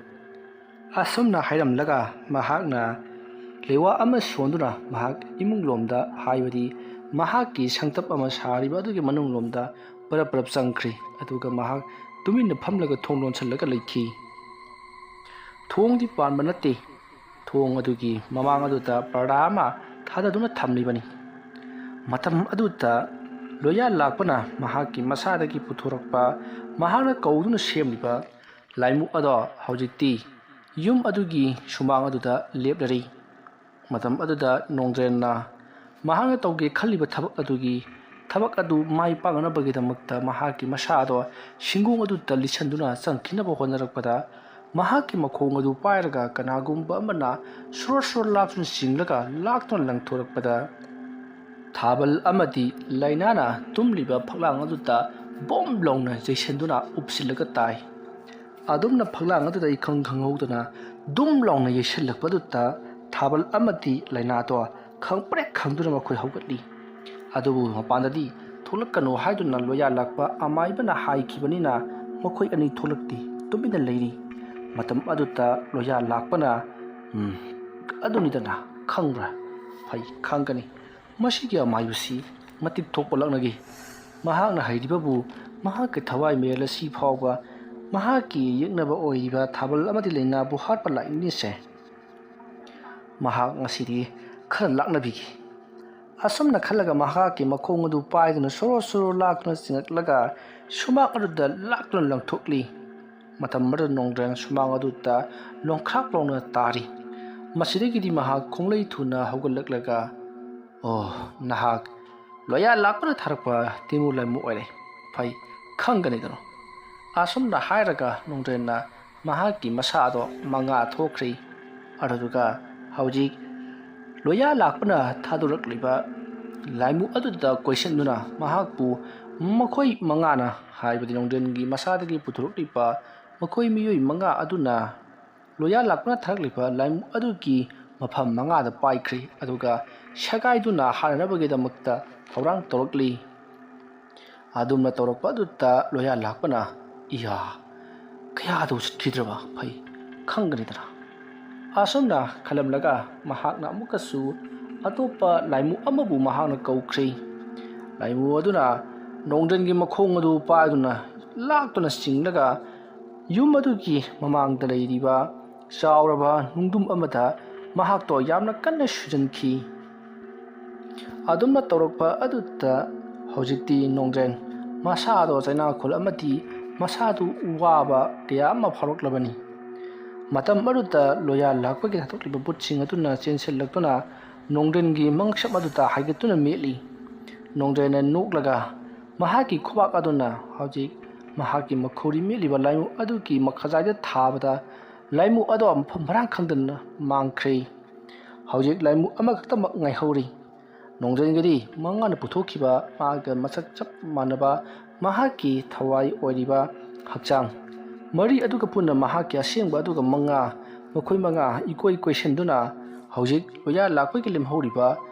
ꯑꯁꯨꯝꯅ ꯍꯥꯏꯔꯝꯂꯒ ꯃꯍꯥꯛꯅ ꯂꯩꯋꯥ ꯑꯃ ꯁꯣꯟꯗꯨꯅ ꯃꯍꯥꯛ ꯏꯃꯨꯡ ꯂꯣꯝꯗ, ꯍꯥꯏꯕꯗꯤ ꯃꯍꯥꯛꯀꯤ ꯁꯪꯇꯞ ꯑꯃ ꯁꯥꯔꯤꯕ ꯑꯗꯨꯒꯤ ꯃꯅꯨꯡ ꯂꯣꯝꯗ ꯄꯔꯞ ꯄꯔꯞ ꯆꯪꯈ꯭ꯔꯤ꯫ ꯑꯗꯨꯒ ꯃꯍꯥꯛ ꯇꯨꯃꯤꯟꯅ ꯐꯝꯂꯒ ꯊꯣꯡ ꯂꯣꯟꯁꯤꯜꯂꯒ ꯂꯩꯈꯤ꯫ ꯊꯣꯡꯗꯤ ꯄꯥꯟꯕ ꯅꯠꯇꯦ꯫ ꯊꯣꯡ ꯑꯗꯨꯒꯤ ꯃꯃꯥꯡ ꯑꯗꯨꯗ ꯄꯔꯗꯥ ꯑꯃ ꯊꯥꯗꯗꯨꯅ ꯊꯝꯂꯤꯕꯅꯤ꯫ ꯃꯇꯝ ꯑꯗꯨꯗ ꯂꯣꯌꯥ ꯂꯥꯛꯄꯅ ꯃꯍꯥꯛꯀꯤ ꯃꯁꯥꯗꯒꯤ ꯄꯨꯊꯣꯔꯛꯄ, ꯃꯍꯥꯛꯅ ꯀꯧꯗꯨꯅ ꯁꯦꯝꯂꯤꯕ ꯂꯥꯏꯃꯨ ꯑꯗꯣ ꯍꯧꯖꯤꯛꯇꯤ ꯌꯨꯝ ꯑꯗꯨꯒꯤ ꯁꯨꯃꯥꯡ ꯑꯗꯨꯗ ꯂꯦꯞꯂꯔꯤ꯫ ꯃꯇꯝ ꯑꯗꯨꯗ ꯅꯣꯡꯗ꯭ꯔꯦꯟꯅ ꯃꯍꯥꯛꯅ ꯇꯧꯒꯦ ꯈꯜꯂꯤꯕ ꯊꯕꯛ ꯑꯗꯨꯒꯤ, ꯊꯕꯛ ꯑꯗꯨ ꯃꯥꯏ ꯄꯥꯛꯅꯅꯕꯒꯤꯗꯃꯛꯇ ꯃꯍꯥꯛꯀꯤ ꯃꯁꯥ ꯑꯗꯣ ꯁꯤꯡꯒꯣꯡ ꯑꯗꯨꯗ ꯂꯤꯠꯁꯤꯟꯗꯨꯅ ꯆꯪꯈꯤꯅꯕ ꯍꯣꯠꯅꯔꯛꯄꯗ, ꯃꯍꯥꯛꯀꯤ ꯃꯈꯣꯡ ꯑꯗꯨ ꯄꯥꯏꯔꯒ ꯀꯅꯥꯒꯨꯝꯕ ꯑꯃꯅ ꯁꯣꯔꯣ ꯁꯣꯔꯣ ꯂꯥꯛꯇꯨꯅ ꯆꯤꯡꯂꯒ ꯂꯥꯛꯇꯨꯅ ꯂꯪꯊꯣꯔꯛꯄꯗ, ꯊꯥꯕꯜ ꯑꯃꯗꯤ ꯂꯥꯏꯅꯥꯅ ꯇꯨꯝꯂꯤꯕ ꯐꯛꯂꯥꯡ ꯑꯗꯨꯗ ꯕꯣꯝ ꯂꯥꯎꯅ ꯌꯩꯁꯤꯟꯗꯨꯅ ꯎꯞꯁꯤꯜꯂꯒ ꯇꯥꯏ꯫ ꯑꯗꯨꯝꯅ ꯐꯛꯂꯥꯡ ꯑꯗꯨꯗ ꯏꯈꯪ ꯈꯪꯍꯧꯗꯅ ꯗꯨꯝ ꯂꯥꯎꯅ ꯌꯩꯁꯤꯜꯂꯛꯄꯗꯨꯗ ꯊꯥꯕꯜ ꯑꯃꯗꯤ ꯂꯥꯏꯅꯥꯗꯣ ꯈꯪꯄ꯭ꯔꯦꯛ ꯈꯪꯗꯨꯅ ꯃꯈꯣꯏ ꯍꯧꯒꯠꯂꯤ꯫ ꯑꯗꯨꯕꯨ ꯃꯄꯥꯟꯗꯗꯤ ꯊꯣꯛꯂꯛꯀꯅꯨ ꯍꯥꯏꯗꯨꯅ ꯂꯣꯌꯥ ꯂꯥꯛꯄ ꯑꯃꯥꯏꯕꯅ ꯍꯥꯏꯈꯤꯕꯅꯤꯅ ꯃꯈꯣꯏ ꯑꯅꯤ ꯊꯣꯛꯂꯛꯇꯦ, ꯇꯨꯃꯤꯟꯅ ꯂꯩꯔꯤ꯫ ꯃꯇꯝ ꯑꯗꯨꯗ ꯂꯣꯌꯥ ꯂꯥꯛꯄꯅ, "ꯎꯝ, ꯑꯗꯨꯅꯤꯗꯅ, ꯈꯪꯕ꯭ꯔꯥ? ꯐꯩ, ꯈꯪꯒꯅꯤ꯫ ꯃꯁꯤꯒꯤ ꯑꯃꯥꯏꯕꯁꯤ ꯃꯇꯤꯛ ꯊꯣꯛꯄ ꯂꯛꯅꯒꯤ꯫ ꯃꯍꯥꯛꯅ ꯍꯩꯔꯤꯕꯕꯨ ꯃꯍꯥꯛꯀꯤ ꯊꯋꯥꯏ ꯃꯦꯜ ꯑꯁꯤ ꯐꯥꯎꯕ ꯃꯍꯥꯛꯀꯤ ꯌꯦꯛꯅꯕ ꯑꯣꯏꯔꯤꯕ ꯊꯥꯕꯜ ꯑꯃꯗꯤ ꯂꯥꯏꯅꯥꯕꯨ ꯍꯥꯠꯄ ꯂꯥꯛꯏꯅꯤꯁꯦ꯫ ꯃꯍꯥꯛ ꯉꯁꯤꯗꯤ ꯈꯔ ꯂꯥꯛꯅꯕꯤꯒꯦ"꯫ ꯑꯁꯨꯝꯅ ꯈꯜꯂꯒ ꯃꯍꯥꯛꯀꯤ ꯃꯈꯣꯡ ꯑꯗꯨ ꯄꯥꯏꯗꯨꯅ ꯁꯣꯔꯣ ꯁꯣꯔꯣ ꯂꯥꯛꯇꯨꯅ ꯆꯤꯡꯉꯛꯂꯒ ꯁꯨꯃꯥꯡ ꯑꯗꯨꯗ ꯂꯥꯛꯇꯨꯅ ꯂꯪꯊꯣꯛꯂꯤ꯫ ꯃꯇꯝ ꯑꯗꯨꯗ ꯅꯣꯡꯗ꯭ꯔꯦꯟ ꯁꯨꯃꯥꯡ ꯑꯗꯨꯗ ꯂꯣꯡꯈ꯭ꯔꯥꯛ ꯂꯥꯎꯅ ꯇꯥꯔꯤ꯫ ꯃꯁꯤꯗꯒꯤꯗꯤ ꯃꯍꯥꯛ ꯈꯣꯡꯂꯩ ꯊꯨꯅ ꯍꯧꯒꯠꯂꯛꯂꯒ, "ꯑꯣ, ꯅꯍꯥꯛ ꯂꯣꯌꯥ ꯂꯥꯛꯄꯅ ꯊꯥꯔꯛꯄ ꯇꯤꯃꯨ ꯂꯥꯏꯃꯨ ꯑꯣꯏꯔꯦ꯫ ꯐꯩ, ꯈꯪꯒꯅꯤꯗꯅꯣ"꯫ ꯑꯁꯨꯝꯅ ꯍꯥꯏꯔꯒ ꯅꯣꯡꯗ꯭ꯔꯦꯟꯅ ꯃꯍꯥꯛꯀꯤ ꯃꯁꯥꯗꯣ ꯃꯉꯥ ꯊꯣꯛꯈ꯭ꯔꯤ꯫ ꯑꯗꯨꯗꯨꯒ ꯍꯧꯖꯤꯛ ꯂꯣꯌꯥ ꯂꯥꯛꯄꯅ ꯊꯥꯗꯣꯔꯛꯂꯤꯕ ꯂꯥꯏꯃꯨ ꯑꯗꯨꯗ ꯀꯣꯏꯁꯤꯟꯗꯨꯅ ꯃꯍꯥꯛꯄꯨ ꯃꯈꯣꯏ ꯃꯉꯥꯅ, ꯍꯥꯏꯕꯗꯤ ꯅꯣꯡꯗ꯭ꯔꯦꯟꯒꯤ ꯃꯁꯥꯗꯒꯤ ꯄꯨꯊꯣꯔꯛꯂꯤꯕ ꯃꯈꯣꯏ ꯃꯤꯑꯣꯏ ꯃꯉꯥ ꯑꯗꯨꯅ ꯂꯣꯌꯥ ꯂꯥꯛꯄꯅ ꯊꯥꯔꯛꯂꯤꯕ ꯂꯥꯏꯃꯨ ꯑꯗꯨꯒꯤ ꯃꯐꯝ ꯃꯉꯥꯗ ꯄꯥꯏꯈ꯭ꯔꯤ, ꯑꯗꯨꯒ ꯁꯦꯒꯥꯏꯗꯨꯅ ꯍꯥꯠꯅꯅꯕꯒꯤꯗꯃꯛꯇ ꯊꯧꯔꯥꯡ ꯇꯧꯔꯛꯂꯤ꯫ ꯑꯗꯨꯝꯅ ꯇꯧꯔꯛꯄ ꯑꯗꯨꯗ ꯂꯣꯌꯥ ꯂꯥꯛꯄꯅ, "ꯏꯌꯥ, ꯀꯌꯥꯗ ꯎꯁꯤꯠꯈꯤꯗ꯭ꯔꯕ? ꯐꯩ, ꯈꯪꯒꯅꯤꯗꯅ"꯫ ꯑꯁꯨꯝꯅ ꯈꯜꯂꯝꯂꯒ ꯃꯍꯥꯛꯅ ꯑꯃꯨꯛꯀꯁꯨ ꯑꯇꯣꯞꯄ ꯂꯥꯏꯃꯨ ꯑꯃꯕꯨ ꯃꯍꯥꯛꯅ ꯀꯧꯈ꯭ꯔꯤ꯫ ꯂꯥꯏꯃꯨ ꯑꯗꯨꯅ ꯅꯣꯡꯗ꯭ꯔꯦꯟꯒꯤ ꯃꯈꯣꯡ ꯑꯗꯨ ꯄꯥꯏꯗꯨꯅ ꯂꯥꯛꯇꯨꯅ ꯆꯤꯡꯂꯒ ꯌꯨꯝ ꯑꯗꯨꯒꯤ ꯃꯃꯥꯡꯗ ꯂꯩꯔꯤꯕ ꯆꯥꯎꯔꯕ ꯅꯨꯡꯗꯨꯝ ꯑꯃꯗ ꯃꯍꯥꯛꯇꯣ ꯌꯥꯝꯅ ꯀꯟꯅ ꯁꯨꯖꯟꯈꯤ꯫ ꯑꯗꯨꯝꯅ ꯇꯧꯔꯛꯄ ꯑꯗꯨꯗ ꯍꯧꯖꯤꯛꯇꯤ ꯅꯣꯡꯗ꯭ꯔꯦꯟ ꯃꯁꯥꯗꯣ ꯆꯩꯅꯥꯈꯣꯜ ꯑꯃꯗꯤ ꯃꯁꯥꯗꯨ ꯋꯥꯕ ꯀꯌꯥ ꯑꯃ ꯐꯥꯎꯔꯛꯂꯕꯅꯤ꯫ ꯃꯇꯝ ꯑꯗꯨꯗ ꯂꯣꯌꯥ ꯂꯥꯛꯄꯒꯤ ꯊꯥꯗꯣꯛꯂꯤꯕ ꯕꯨꯠꯁꯤꯡ ꯑꯗꯨꯅ ꯆꯦꯟꯁꯤꯜꯂꯛꯇꯨꯅ ꯅꯣꯡꯗ꯭ꯔꯦꯟꯒꯤ ꯃꯪꯁꯝ ꯑꯗꯨꯗ ꯍꯥꯏꯒꯠꯇꯨꯅ ꯃꯦꯠꯂꯤ꯫ ꯅꯣꯡꯗ꯭ꯔꯦꯟꯅ ꯅꯣꯛꯂꯒ ꯃꯍꯥꯛꯀꯤ ꯈꯨꯕꯥꯛ ꯑꯗꯨꯅ ꯍꯧꯖꯤꯛ ꯃꯍꯥꯛꯀꯤ ꯃꯈꯧꯔꯤ ꯃꯦꯠꯂꯤꯕ ꯂꯥꯏꯃꯨ ꯑꯗꯨꯒꯤ ꯃꯈꯖꯥꯏꯗ ꯊꯥꯕꯗ ꯂꯥꯏꯃꯨ ꯑꯗꯣ ꯃꯐꯝ ꯃꯔꯥꯡ ꯈꯪꯗꯅ ꯃꯥꯡꯈ꯭ꯔꯦ꯫ ꯍꯧꯖꯤꯛ ꯂꯥꯏꯃꯨ ꯑꯃꯈꯛꯇꯃꯛ ꯉꯥꯏꯍꯧꯔꯤ꯫ ꯅꯣꯡꯗ꯭ꯔꯦꯟꯒꯤꯗꯤ ꯃꯉꯥꯅ ꯄꯨꯊꯣꯛꯈꯤꯕ ꯃꯥꯒ ꯃꯁꯛ ꯆꯞ ꯃꯥꯟꯅꯕ ꯃꯍꯥꯛꯀꯤ ꯊꯋꯥꯏ ꯑꯣꯏꯔꯤꯕ ꯍꯛꯆꯥꯡ ꯃꯔꯤ ꯑꯗꯨꯒ ꯄꯨꯟꯅ ꯃꯍꯥꯛꯀꯤ ꯑꯁꯦꯡꯕ ꯑꯗꯨꯒ ꯃꯉꯥ, ꯃꯈꯣꯏ ꯃꯉꯥ ꯏꯀꯣꯏ ꯀꯣꯏꯁꯤꯟꯗꯨꯅ ꯍꯧꯖꯤꯛ ꯂꯣꯌꯥ ꯂꯥꯛꯄꯒꯤ ꯂꯦꯝꯍꯧꯔꯤꯕ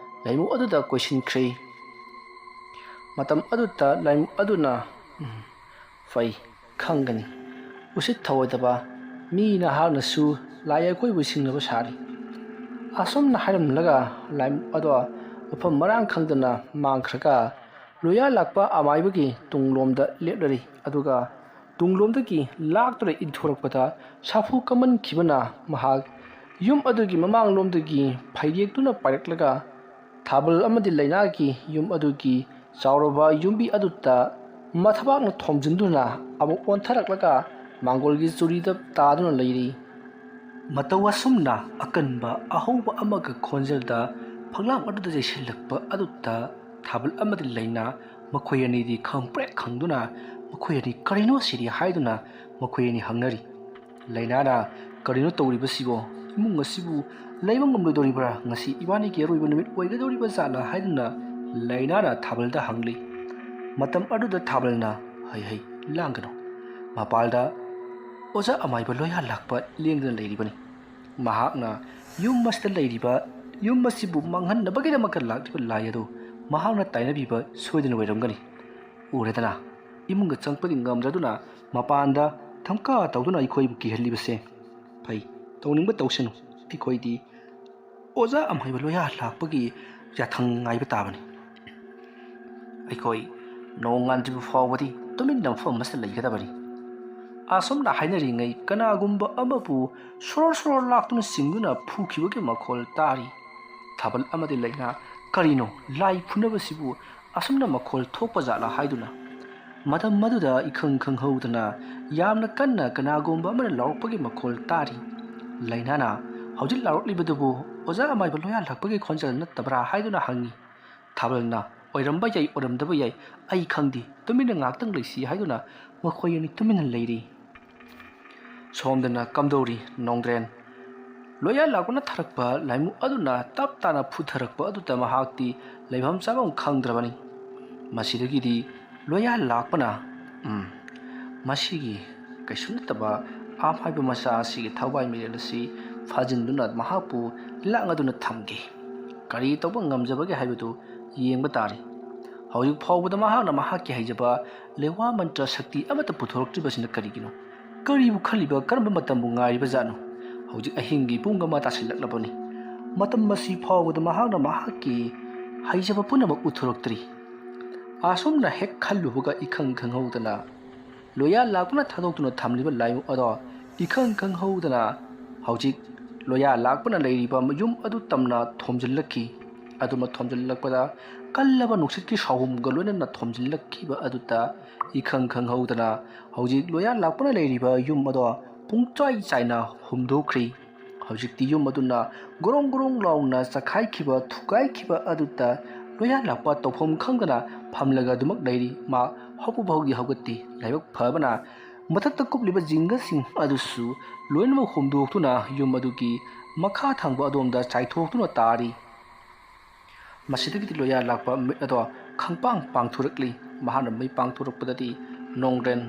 ꯂꯥꯏꯃꯨ ꯑꯗꯨꯗ ꯀꯣꯏꯁꯤꯟꯈ꯭ꯔꯦ꯫ ꯃꯇꯝ ꯑꯗꯨꯗ ꯂꯥꯏꯃꯨ ꯑꯗꯨꯅ, "ꯎꯝ, ꯐꯩ, ꯈꯪꯒꯅꯤ꯫ ꯎꯁꯤꯠ ꯊꯑꯣꯏꯗꯕ ꯃꯤ ꯅꯍꯥꯛꯅꯁꯨ ꯂꯥꯏ ꯑꯩꯈꯣꯏꯕꯨ ꯁꯤꯡꯅꯕ ꯁꯥꯔꯤ"꯫ ꯑꯁꯨꯝꯅ ꯍꯥꯏꯔꯝꯂꯒ ꯂꯥꯏꯃꯨ ꯑꯗꯣ ꯃꯐꯝ ꯃꯔꯥꯡ ꯈꯪꯗꯅ ꯃꯥꯡꯈ꯭ꯔꯒ ꯂꯣꯌꯥ ꯂꯥꯛꯄ ꯑꯃꯥꯏꯕꯒꯤ ꯇꯨꯡꯂꯣꯝꯗ ꯂꯦꯞꯂꯔꯤ꯫ ꯑꯗꯨꯒ ꯇꯨꯡꯂꯣꯝꯗꯒꯤ ꯂꯥꯛꯇꯨꯅ ꯏꯟꯊꯣꯔꯛꯄꯗ ꯁꯥꯐꯨ ꯀꯝꯃꯟꯈꯤꯕꯅ ꯃꯍꯥꯛ ꯌꯨꯝ ꯑꯗꯨꯒꯤ ꯃꯃꯥꯡꯂꯣꯝꯗꯒꯤ ꯐꯩꯔꯦꯛꯇꯨꯅ ꯄꯥꯏꯔꯛꯂꯒ ꯊꯥꯕꯜ ꯑꯃꯗꯤ ꯂꯩꯅꯥꯒꯤ ꯌꯨꯝ ꯑꯗꯨꯒꯤ ꯆꯥꯎꯔꯕ ꯌꯨꯝꯕꯤ ꯑꯗꯨꯗ ꯃꯊꯕꯥꯛꯅ ꯊꯣꯝꯖꯤꯟꯗꯨꯅ ꯑꯃꯨꯛ ꯑꯣꯟꯊꯔꯛꯂꯒ ꯃꯥꯡꯒꯣꯜꯒꯤ ꯆꯨꯔꯤꯗ ꯇꯥꯗꯨꯅ ꯂꯩꯔꯤ꯫ ꯃꯇꯧ ꯑꯁꯨꯝꯅ ꯑꯀꯟꯕ ꯑꯍꯧꯕ ꯑꯃꯒ ꯈꯣꯟꯖꯦꯜꯗ ꯐꯛꯂꯥꯡ ꯑꯗꯨꯗ ꯌꯩꯁꯤꯜꯂꯛꯄ ꯑꯗꯨꯗ ꯊꯥꯕꯜ ꯑꯃꯗꯤ ꯂꯩꯅꯥ ꯃꯈꯣꯏ ꯑꯅꯤꯗꯤ ꯈꯪꯄ꯭ꯔꯦꯛ ꯈꯪꯗꯨꯅ ꯃꯈꯣꯏ ꯑꯅꯤ "ꯀꯔꯤꯅꯣ ꯁꯤꯗꯤ?" ꯍꯥꯏꯗꯨꯅ ꯃꯈꯣꯏ ꯑꯅꯤ ꯍꯪꯅꯔꯤ꯫ ꯂꯩꯅꯥꯅ, "ꯀꯔꯤꯅꯣ ꯇꯧꯔꯤꯕꯁꯤꯕꯣ? ꯏꯃꯨꯡ ꯑꯁꯤꯕꯨ ꯂꯩꯕ ꯉꯝꯂꯣꯏꯗꯧꯔꯤꯕ꯭ꯔꯥ? ꯉꯁꯤ ꯏꯕꯥꯅꯤꯒꯤ ꯑꯔꯣꯏꯕ ꯅꯨꯃꯤꯠ ꯑꯣꯏꯒꯗꯧꯔꯤꯕ ꯖꯥꯠꯂꯥ?" ꯍꯥꯏꯗꯨꯅ ꯂꯩꯅꯥꯅ ꯊꯥꯕꯜꯗ ꯍꯪꯂꯤ꯫ ꯃꯇꯝ ꯑꯗꯨꯗ ꯊꯥꯕꯜꯅ, "ꯍꯩ ꯍꯩ, ꯂꯥꯡꯒꯅꯨ꯫ ꯃꯄꯥꯜꯗ ꯑꯣꯖꯥ ꯑꯃꯥꯏꯕ ꯂꯣꯌꯥ ꯂꯥꯛꯄ ꯂꯦꯡꯗꯨꯅ ꯂꯩꯔꯤꯕꯅꯤ꯫ ꯃꯍꯥꯛꯅ ꯌꯨꯝ ꯑꯁꯤꯗ ꯂꯩꯔꯤꯕ, ꯌꯨꯝ ꯑꯁꯤꯕꯨ ꯃꯥꯡꯍꯟꯅꯕꯒꯤꯗꯃꯛꯇ ꯂꯥꯛꯂꯤꯕ ꯂꯥꯏ ꯑꯗꯨ ꯃꯍꯥꯛꯅ ꯇꯥꯏꯅꯕꯤꯕ ꯁꯣꯏꯗꯅ ꯑꯣꯏꯔꯝꯒꯅꯤ꯫ ꯎꯔꯦꯗꯅ, ꯏꯃꯨꯡꯗ ꯆꯪꯄꯗꯤ ꯉꯝꯗ꯭ꯔꯗꯨꯅ ꯃꯄꯥꯟꯗ ꯊꯝꯀꯥ ꯇꯧꯗꯨꯅ ꯑꯩꯈꯣꯏꯕꯨ ꯀꯤꯍꯜꯂꯤꯕꯁꯦ꯫ ꯐꯩ, ꯇꯧꯅꯤꯡꯕ ꯇꯧꯁꯅꯨ, ꯑꯩꯈꯣꯏꯗꯤ ꯑꯣꯖꯥ ꯑꯃꯥꯏꯕ ꯂꯣꯌꯥ ꯂꯥꯛꯄꯒꯤ ꯌꯥꯊꯪ ꯉꯥꯏꯕ ꯇꯥꯕꯅꯤ꯫ ꯑꯩꯈꯣꯏ ꯅꯣꯡꯉꯥꯟꯗ꯭ꯔꯤꯕ ꯐꯥꯎꯕꯗꯤ ꯇꯨꯃꯤꯟꯅ ꯃꯐꯝ ꯑꯃꯁꯤꯗ ꯂꯩꯒꯗꯕꯅꯤ"꯫ ꯑꯁꯨꯝꯅ ꯍꯥꯏꯅꯔꯤꯉꯩ ꯀꯅꯥꯒꯨꯝꯕ ꯑꯃꯕꯨ ꯁꯣꯔꯣꯔ ꯁꯣꯔꯣꯔ ꯂꯥꯛꯇꯨꯅ ꯆꯤꯡꯗꯨꯅ ꯐꯨꯈꯤꯕꯒꯤ ꯃꯈꯣꯜ ꯇꯥꯔꯤ꯫ ꯊꯥꯕꯜ ꯑꯃꯗꯤ ꯂꯩꯅꯥ, ꯀꯔꯤꯅꯣ ꯂꯥꯏ ꯐꯨꯅꯕꯁꯤꯕꯨ ꯑꯁꯨꯝꯅ ꯃꯈꯣꯜ ꯊꯣꯛꯄ ꯖꯥꯠꯂꯥ ꯍꯥꯏꯗꯨꯅ꯫ ꯃꯇꯝ ꯑꯗꯨꯗ ꯏꯈꯪ ꯈꯪꯍꯧꯗꯅ ꯌꯥꯝꯅ ꯀꯟꯅ ꯀꯅꯥꯒꯨꯝꯕ ꯑꯃꯅ ꯂꯥꯎꯔꯛꯄꯒꯤ ꯃꯈꯣꯜ ꯇꯥꯔꯤ꯫ ꯂꯩꯅꯥꯅ ꯍꯧꯖꯤꯛ ꯂꯥꯎꯔꯛꯂꯤꯕꯗꯨꯕꯨ ꯑꯣꯖꯥ ꯑꯃꯥꯏꯕ ꯂꯣꯌꯥ ꯂꯥꯛꯄꯒꯤ ꯈꯣꯟꯖꯦꯜ ꯅꯠꯇꯕ꯭ꯔꯥ ꯍꯥꯏꯗꯨꯅ ꯍꯪꯉꯤ꯫ ꯊꯥꯕꯜꯅ ꯑꯣꯏꯔꯝꯕ ꯌꯥꯏ, ꯑꯣꯏꯔꯝꯗꯕ ꯌꯥꯏ, ꯑꯩ ꯈꯪꯗꯦ, ꯇꯨꯃꯤꯟꯅ ꯉꯥꯛꯇꯪ ꯂꯩꯁꯤ ꯍꯥꯏꯗꯨꯅ ꯃꯈꯣꯏ ꯑꯅꯤ ꯇꯨꯃꯤꯟꯅ ꯂꯩꯔꯤ꯫ ꯁꯣꯝꯗꯅ ꯀꯝꯗꯧꯔꯤ ꯅꯣꯡꯗ꯭ꯔꯦꯟ? ꯂꯣꯌꯥ ꯂꯥꯛꯄꯅ ꯊꯥꯔꯛꯄ ꯂꯥꯏꯃꯨ ꯑꯗꯨꯅ ꯇꯞ ꯇꯥꯅ ꯐꯨꯊꯔꯛꯄ ꯑꯗꯨꯗ ꯃꯍꯥꯛꯇꯤ ꯂꯩꯐꯝ ꯆꯥꯐꯝ ꯈꯪꯗ꯭ꯔꯕꯅꯤ꯫ ꯃꯁꯤꯗꯒꯤꯗꯤ ꯂꯣꯌꯥ ꯂꯥꯛꯄꯅ, ꯎꯝ, ꯃꯁꯤꯒꯤ ꯀꯩꯁꯨ ꯅꯠꯇꯕ ꯑꯃꯥꯏꯕ ꯃꯆꯥ ꯑꯁꯤꯒꯤ ꯊꯋꯥꯏ ꯃꯤꯔꯦꯜ ꯑꯁꯤ ꯐꯥꯖꯤꯟꯗꯨꯅ ꯃꯍꯥꯛꯄꯨ ꯂꯥꯛꯅꯗꯨꯅ ꯊꯝꯒꯦ꯫ ꯀꯔꯤ ꯇꯧꯕ ꯉꯝꯖꯕꯒꯦ ꯍꯥꯏꯕꯗꯨ ꯌꯦꯡꯕ ꯇꯥꯔꯦ꯫ ꯍꯧꯖꯤꯛ ꯐꯥꯎꯕꯗ ꯃꯍꯥꯛꯅ ꯃꯍꯥꯛꯀꯤ ꯍꯩꯖꯕ ꯂꯦꯋꯥ ꯃꯟꯇ꯭ꯔ ꯁꯛꯇꯤ ꯑꯃꯠꯇ ꯄꯨꯊꯣꯔꯛꯇ꯭ꯔꯤꯕꯁꯤꯅ ꯀꯔꯤꯒꯤꯅꯣ? ꯀꯔꯤꯕꯨ ꯈꯜꯂꯤꯕ, ꯀꯔꯝꯕ ꯃꯇꯝꯕꯨ ꯉꯥꯏꯔꯤꯕꯖꯥꯠꯅꯣ? ꯍꯧꯖꯤꯛ ꯑꯍꯤꯡꯒꯤ ꯄꯨꯡ ꯑꯃ ꯇꯥꯁꯤꯜꯂꯛꯂꯕꯅꯤ꯫ ꯃꯇꯝ ꯑꯁꯤ ꯐꯥꯎꯕꯗ ꯃꯍꯥꯛꯅ ꯃꯍꯥꯛꯀꯤ ꯍꯩꯖꯕ ꯄꯨꯝꯅꯃꯛ ꯎꯠꯊꯣꯔꯛꯇ꯭ꯔꯤ꯫ ꯑꯁꯨꯝꯅ ꯍꯦꯛ ꯈꯜꯂꯨꯕꯒ ꯏꯈꯪ ꯈꯪꯍꯧꯗꯅ ꯂꯣꯌꯥ ꯂꯥꯛꯄꯅ ꯊꯥꯗꯣꯛꯇꯨꯅ ꯊꯝꯂꯤꯕ ꯂꯥꯏꯃꯨ ꯑꯗꯣ ꯏꯈꯪ ꯈꯪꯍꯧꯗꯅ ꯍꯧꯖꯤꯛ ꯂꯣꯌꯥ ꯂꯥꯛꯄꯅ ꯂꯩꯔꯤꯕ ꯌꯨꯝ ꯑꯗꯨ ꯇꯝꯅ ꯊꯣꯝꯖꯤꯜꯂꯛꯈꯤ꯫ ꯑꯗꯨꯃ ꯊꯣꯝꯖꯤꯜꯂꯛꯄꯗ ꯀꯜꯂꯕ ꯅꯨꯡꯁꯤꯠꯀꯤ ꯁꯥꯎꯍꯨꯝꯒ ꯂꯣꯏꯅꯅ ꯊꯣꯝꯖꯤꯜꯂꯛꯈꯤꯕ ꯑꯗꯨꯗ ꯏꯈꯪ ꯈꯪꯍꯧꯗꯅ ꯍꯧꯖꯤꯛ ꯂꯣꯌꯥ ꯂꯥꯛꯄꯅ ꯂꯩꯔꯤꯕ ꯌꯨꯝ ꯑꯗꯣ ꯄꯨꯡꯆꯥꯏ ꯆꯥꯏꯅ ꯍꯨꯝꯗꯣꯛꯈ꯭ꯔꯤ꯫ ꯍꯧꯖꯤꯛꯇꯤ ꯌꯨꯝ ꯑꯗꯨꯅ ꯒꯣꯔꯣꯡ ꯒꯣꯔꯣꯡ ꯂꯥꯎꯅ ꯆꯈꯥꯏꯈꯤꯕ, ꯊꯨꯒꯥꯏꯈꯤꯕ ꯑꯗꯨꯗ ꯂꯣꯌꯥ ꯂꯥꯛꯄ ꯇꯧꯐꯝ ꯈꯪꯗꯅ ꯐꯝꯂꯒ ꯑꯗꯨꯃꯛ ꯂꯩꯔꯤ꯫ ꯃꯥ ꯍꯧꯕ ꯐꯥꯎꯗꯤ ꯍꯧꯒꯠꯇꯦ꯫ ꯂꯥꯏꯕꯛ ꯐꯕꯅ ꯃꯊꯛꯇ ꯀꯨꯞꯂꯤꯕ ꯖꯤꯡꯒꯁꯤꯡ ꯑꯗꯨꯁꯨ ꯂꯣꯏꯅꯃꯛ ꯍꯨꯝꯗꯣꯛꯇꯨꯅ ꯌꯨꯝ ꯑꯗꯨꯒꯤ ꯃꯈꯥ ꯊꯪꯕ ꯑꯗꯣꯝꯗ ꯆꯥꯏꯊꯣꯛꯇꯨꯅ ꯇꯥꯔꯤ꯫ ꯃꯁꯤꯗꯒꯤꯗꯤ ꯂꯣꯌꯥ ꯂꯥꯛꯄ ꯃꯤꯠ ꯑꯗꯣ ꯈꯪꯄꯥꯡ ꯄꯥꯡꯊꯣꯔꯛꯂꯤ꯫ ꯃꯍꯥꯛꯅ ꯃꯤꯠ ꯄꯥꯡꯊꯣꯔꯛꯄꯗꯗꯤ ꯅꯣꯡꯗ꯭ꯔꯦꯟ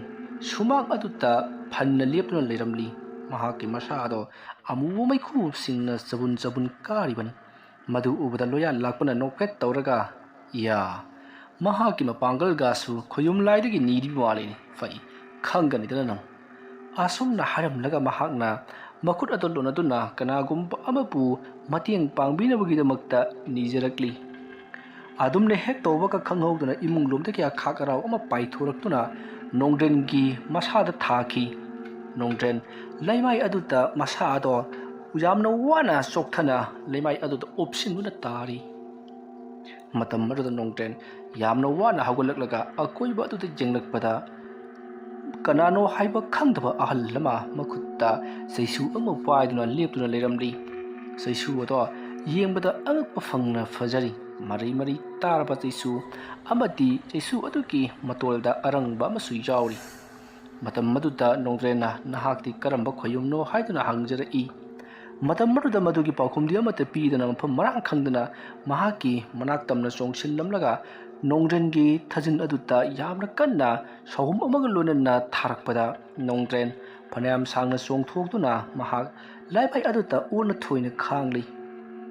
ꯁꯨꯃꯥꯡ ꯑꯗꯨꯗ ꯐꯟꯅ ꯂꯦꯞꯇꯨꯅ ꯂꯩꯔꯝꯂꯤ꯫ ꯃꯍꯥꯛꯀꯤ ꯃꯁꯥ ꯑꯗꯣ ꯑꯃꯨꯕ ꯃꯩꯈꯨꯁꯤꯡꯅ ꯆꯕꯨꯟ ꯆꯕꯨꯟ ꯀꯥꯔꯤꯕꯅꯤ꯫ ꯃꯗꯨ ꯎꯕꯗ ꯂꯣꯌꯥ ꯂꯥꯛꯄꯅ ꯅꯣꯛꯐꯦꯠ ꯇꯧꯔꯒ, "ꯏꯌꯥ, ꯃꯍꯥꯛꯀꯤ ꯃꯄꯥꯡꯒꯜꯒꯁꯨ ꯈꯣꯌꯨꯝ ꯂꯥꯏꯗꯒꯤ ꯅꯤꯔꯤꯕ ꯃꯥꯜꯂꯤꯅꯦ꯫ ꯐꯩ, ꯈꯪꯒꯅꯤꯗꯅ ꯅꯪ"꯫ ꯑꯁꯨꯝꯅ ꯍꯥꯏꯔꯝꯂꯒ ꯃꯍꯥꯛꯅ ꯃꯈꯨꯠ ꯑꯗꯨ ꯂꯣꯟꯅꯗꯨꯅ ꯀꯅꯥꯒꯨꯝꯕ ꯑꯃꯕꯨ ꯃꯇꯦꯡ ꯄꯥꯡꯕꯤꯅꯕꯒꯤꯗꯃꯛꯇ ꯅꯤꯖꯔꯛꯂꯤ꯫ ꯑꯗꯨꯝꯅ ꯍꯦꯛ ꯇꯧꯕꯒ ꯈꯪꯍꯧꯗꯅ ꯏꯃꯨꯡ ꯂꯣꯝꯗꯒꯤ ꯑꯈꯥꯛ ꯑꯔꯥꯎ ꯑꯃ ꯄꯥꯏꯊꯣꯔꯛꯇꯨꯅ ꯅꯣꯡꯗ꯭ꯔꯦꯟꯒꯤ ꯃꯁꯥꯗ ꯊꯥꯈꯤ꯫ ꯅꯣꯡꯗ꯭ꯔꯦꯟ ꯂꯩꯃꯥꯏ ꯑꯗꯨꯗ ꯃꯁꯥ ꯑꯗꯣ ꯌꯥꯝꯅ ꯋꯥꯅ ꯆꯣꯛꯊꯅ ꯂꯩꯃꯥꯏ ꯑꯗꯨꯗ ꯑꯣꯞꯁꯤꯟꯗꯨꯅ ꯇꯥꯔꯤ꯫ ꯃꯇꯝ ꯑꯗꯨꯗ ꯅꯣꯡꯗ꯭ꯔꯦꯟ ꯌꯥꯝꯅ ꯋꯥꯅ ꯍꯧꯒꯠꯂꯛꯂꯒ ꯑꯀꯣꯏꯕ ꯑꯗꯨꯗ ꯌꯦꯡꯂꯛꯄꯗ, ꯀꯅꯥꯅꯣ ꯍꯥꯏꯕ ꯈꯪꯗꯕ ꯑꯍꯜ ꯑꯃ ꯃꯈꯨꯠꯇ ꯆꯩꯁꯨ ꯑꯃ ꯄꯥꯏꯗꯨꯅ ꯂꯦꯞꯇꯨꯅ ꯂꯩꯔꯝꯂꯤ꯫ ꯆꯩꯁꯨ ꯑꯗꯣ ꯌꯦꯡꯕꯗ ꯑꯉꯛꯄ ꯐꯪꯅ ꯐꯖꯔꯤ꯫ ꯃꯔꯤ ꯃꯔꯤ ꯇꯥꯔꯕ ꯆꯩꯁꯨ ꯑꯃꯗꯤ ꯆꯩꯁꯨ ꯑꯗꯨꯒꯤ ꯃꯇꯣꯜꯗ ꯑꯔꯪꯕ ꯑꯃꯁꯨ ꯌꯥꯎꯔꯤ꯫ ꯃꯇꯝ ꯑꯗꯨꯗ ꯅꯣꯡꯗ꯭ꯔꯦꯟꯅ, "ꯅꯍꯥꯛꯇꯤ ꯀꯔꯝꯕ ꯈꯣꯌꯨꯝꯅꯣ?" ꯍꯥꯏꯗꯨꯅ ꯍꯪꯖꯔꯛꯏ꯫ ꯃꯇꯝ ꯑꯗꯨꯗ ꯃꯗꯨꯒꯤ ꯄꯥꯎꯈꯨꯝꯗꯤ ꯑꯃꯠꯇ ꯄꯤꯗꯅ, ꯃꯐꯝ ꯃꯔꯥꯡ ꯈꯪꯗꯅ ꯃꯍꯥꯛꯀꯤ ꯃꯅꯥꯛ ꯇꯝꯅ ꯆꯣꯡꯁꯤꯜꯂꯝꯂꯒ ꯅꯣꯡꯗ꯭ꯔꯦꯟꯒꯤ ꯊꯥꯖꯤꯟ ꯑꯗꯨꯗ ꯌꯥꯝꯅ ꯀꯟꯅ ꯁꯥꯎꯍꯨꯝ ꯑꯃꯒ ꯂꯣꯏꯅꯅ ꯊꯥꯔꯛꯄꯗ, ꯅꯣꯡꯗ꯭ꯔꯦꯟ ꯐꯅꯌꯥꯝ ꯁꯥꯡꯅ ꯆꯣꯡꯊꯣꯛꯇꯨꯅ ꯃꯍꯥꯛ ꯂꯩꯃꯥꯏ ꯑꯗꯨꯗ ꯑꯣꯟꯅ ꯊꯣꯏꯅ ꯈꯥꯡꯂꯤ꯫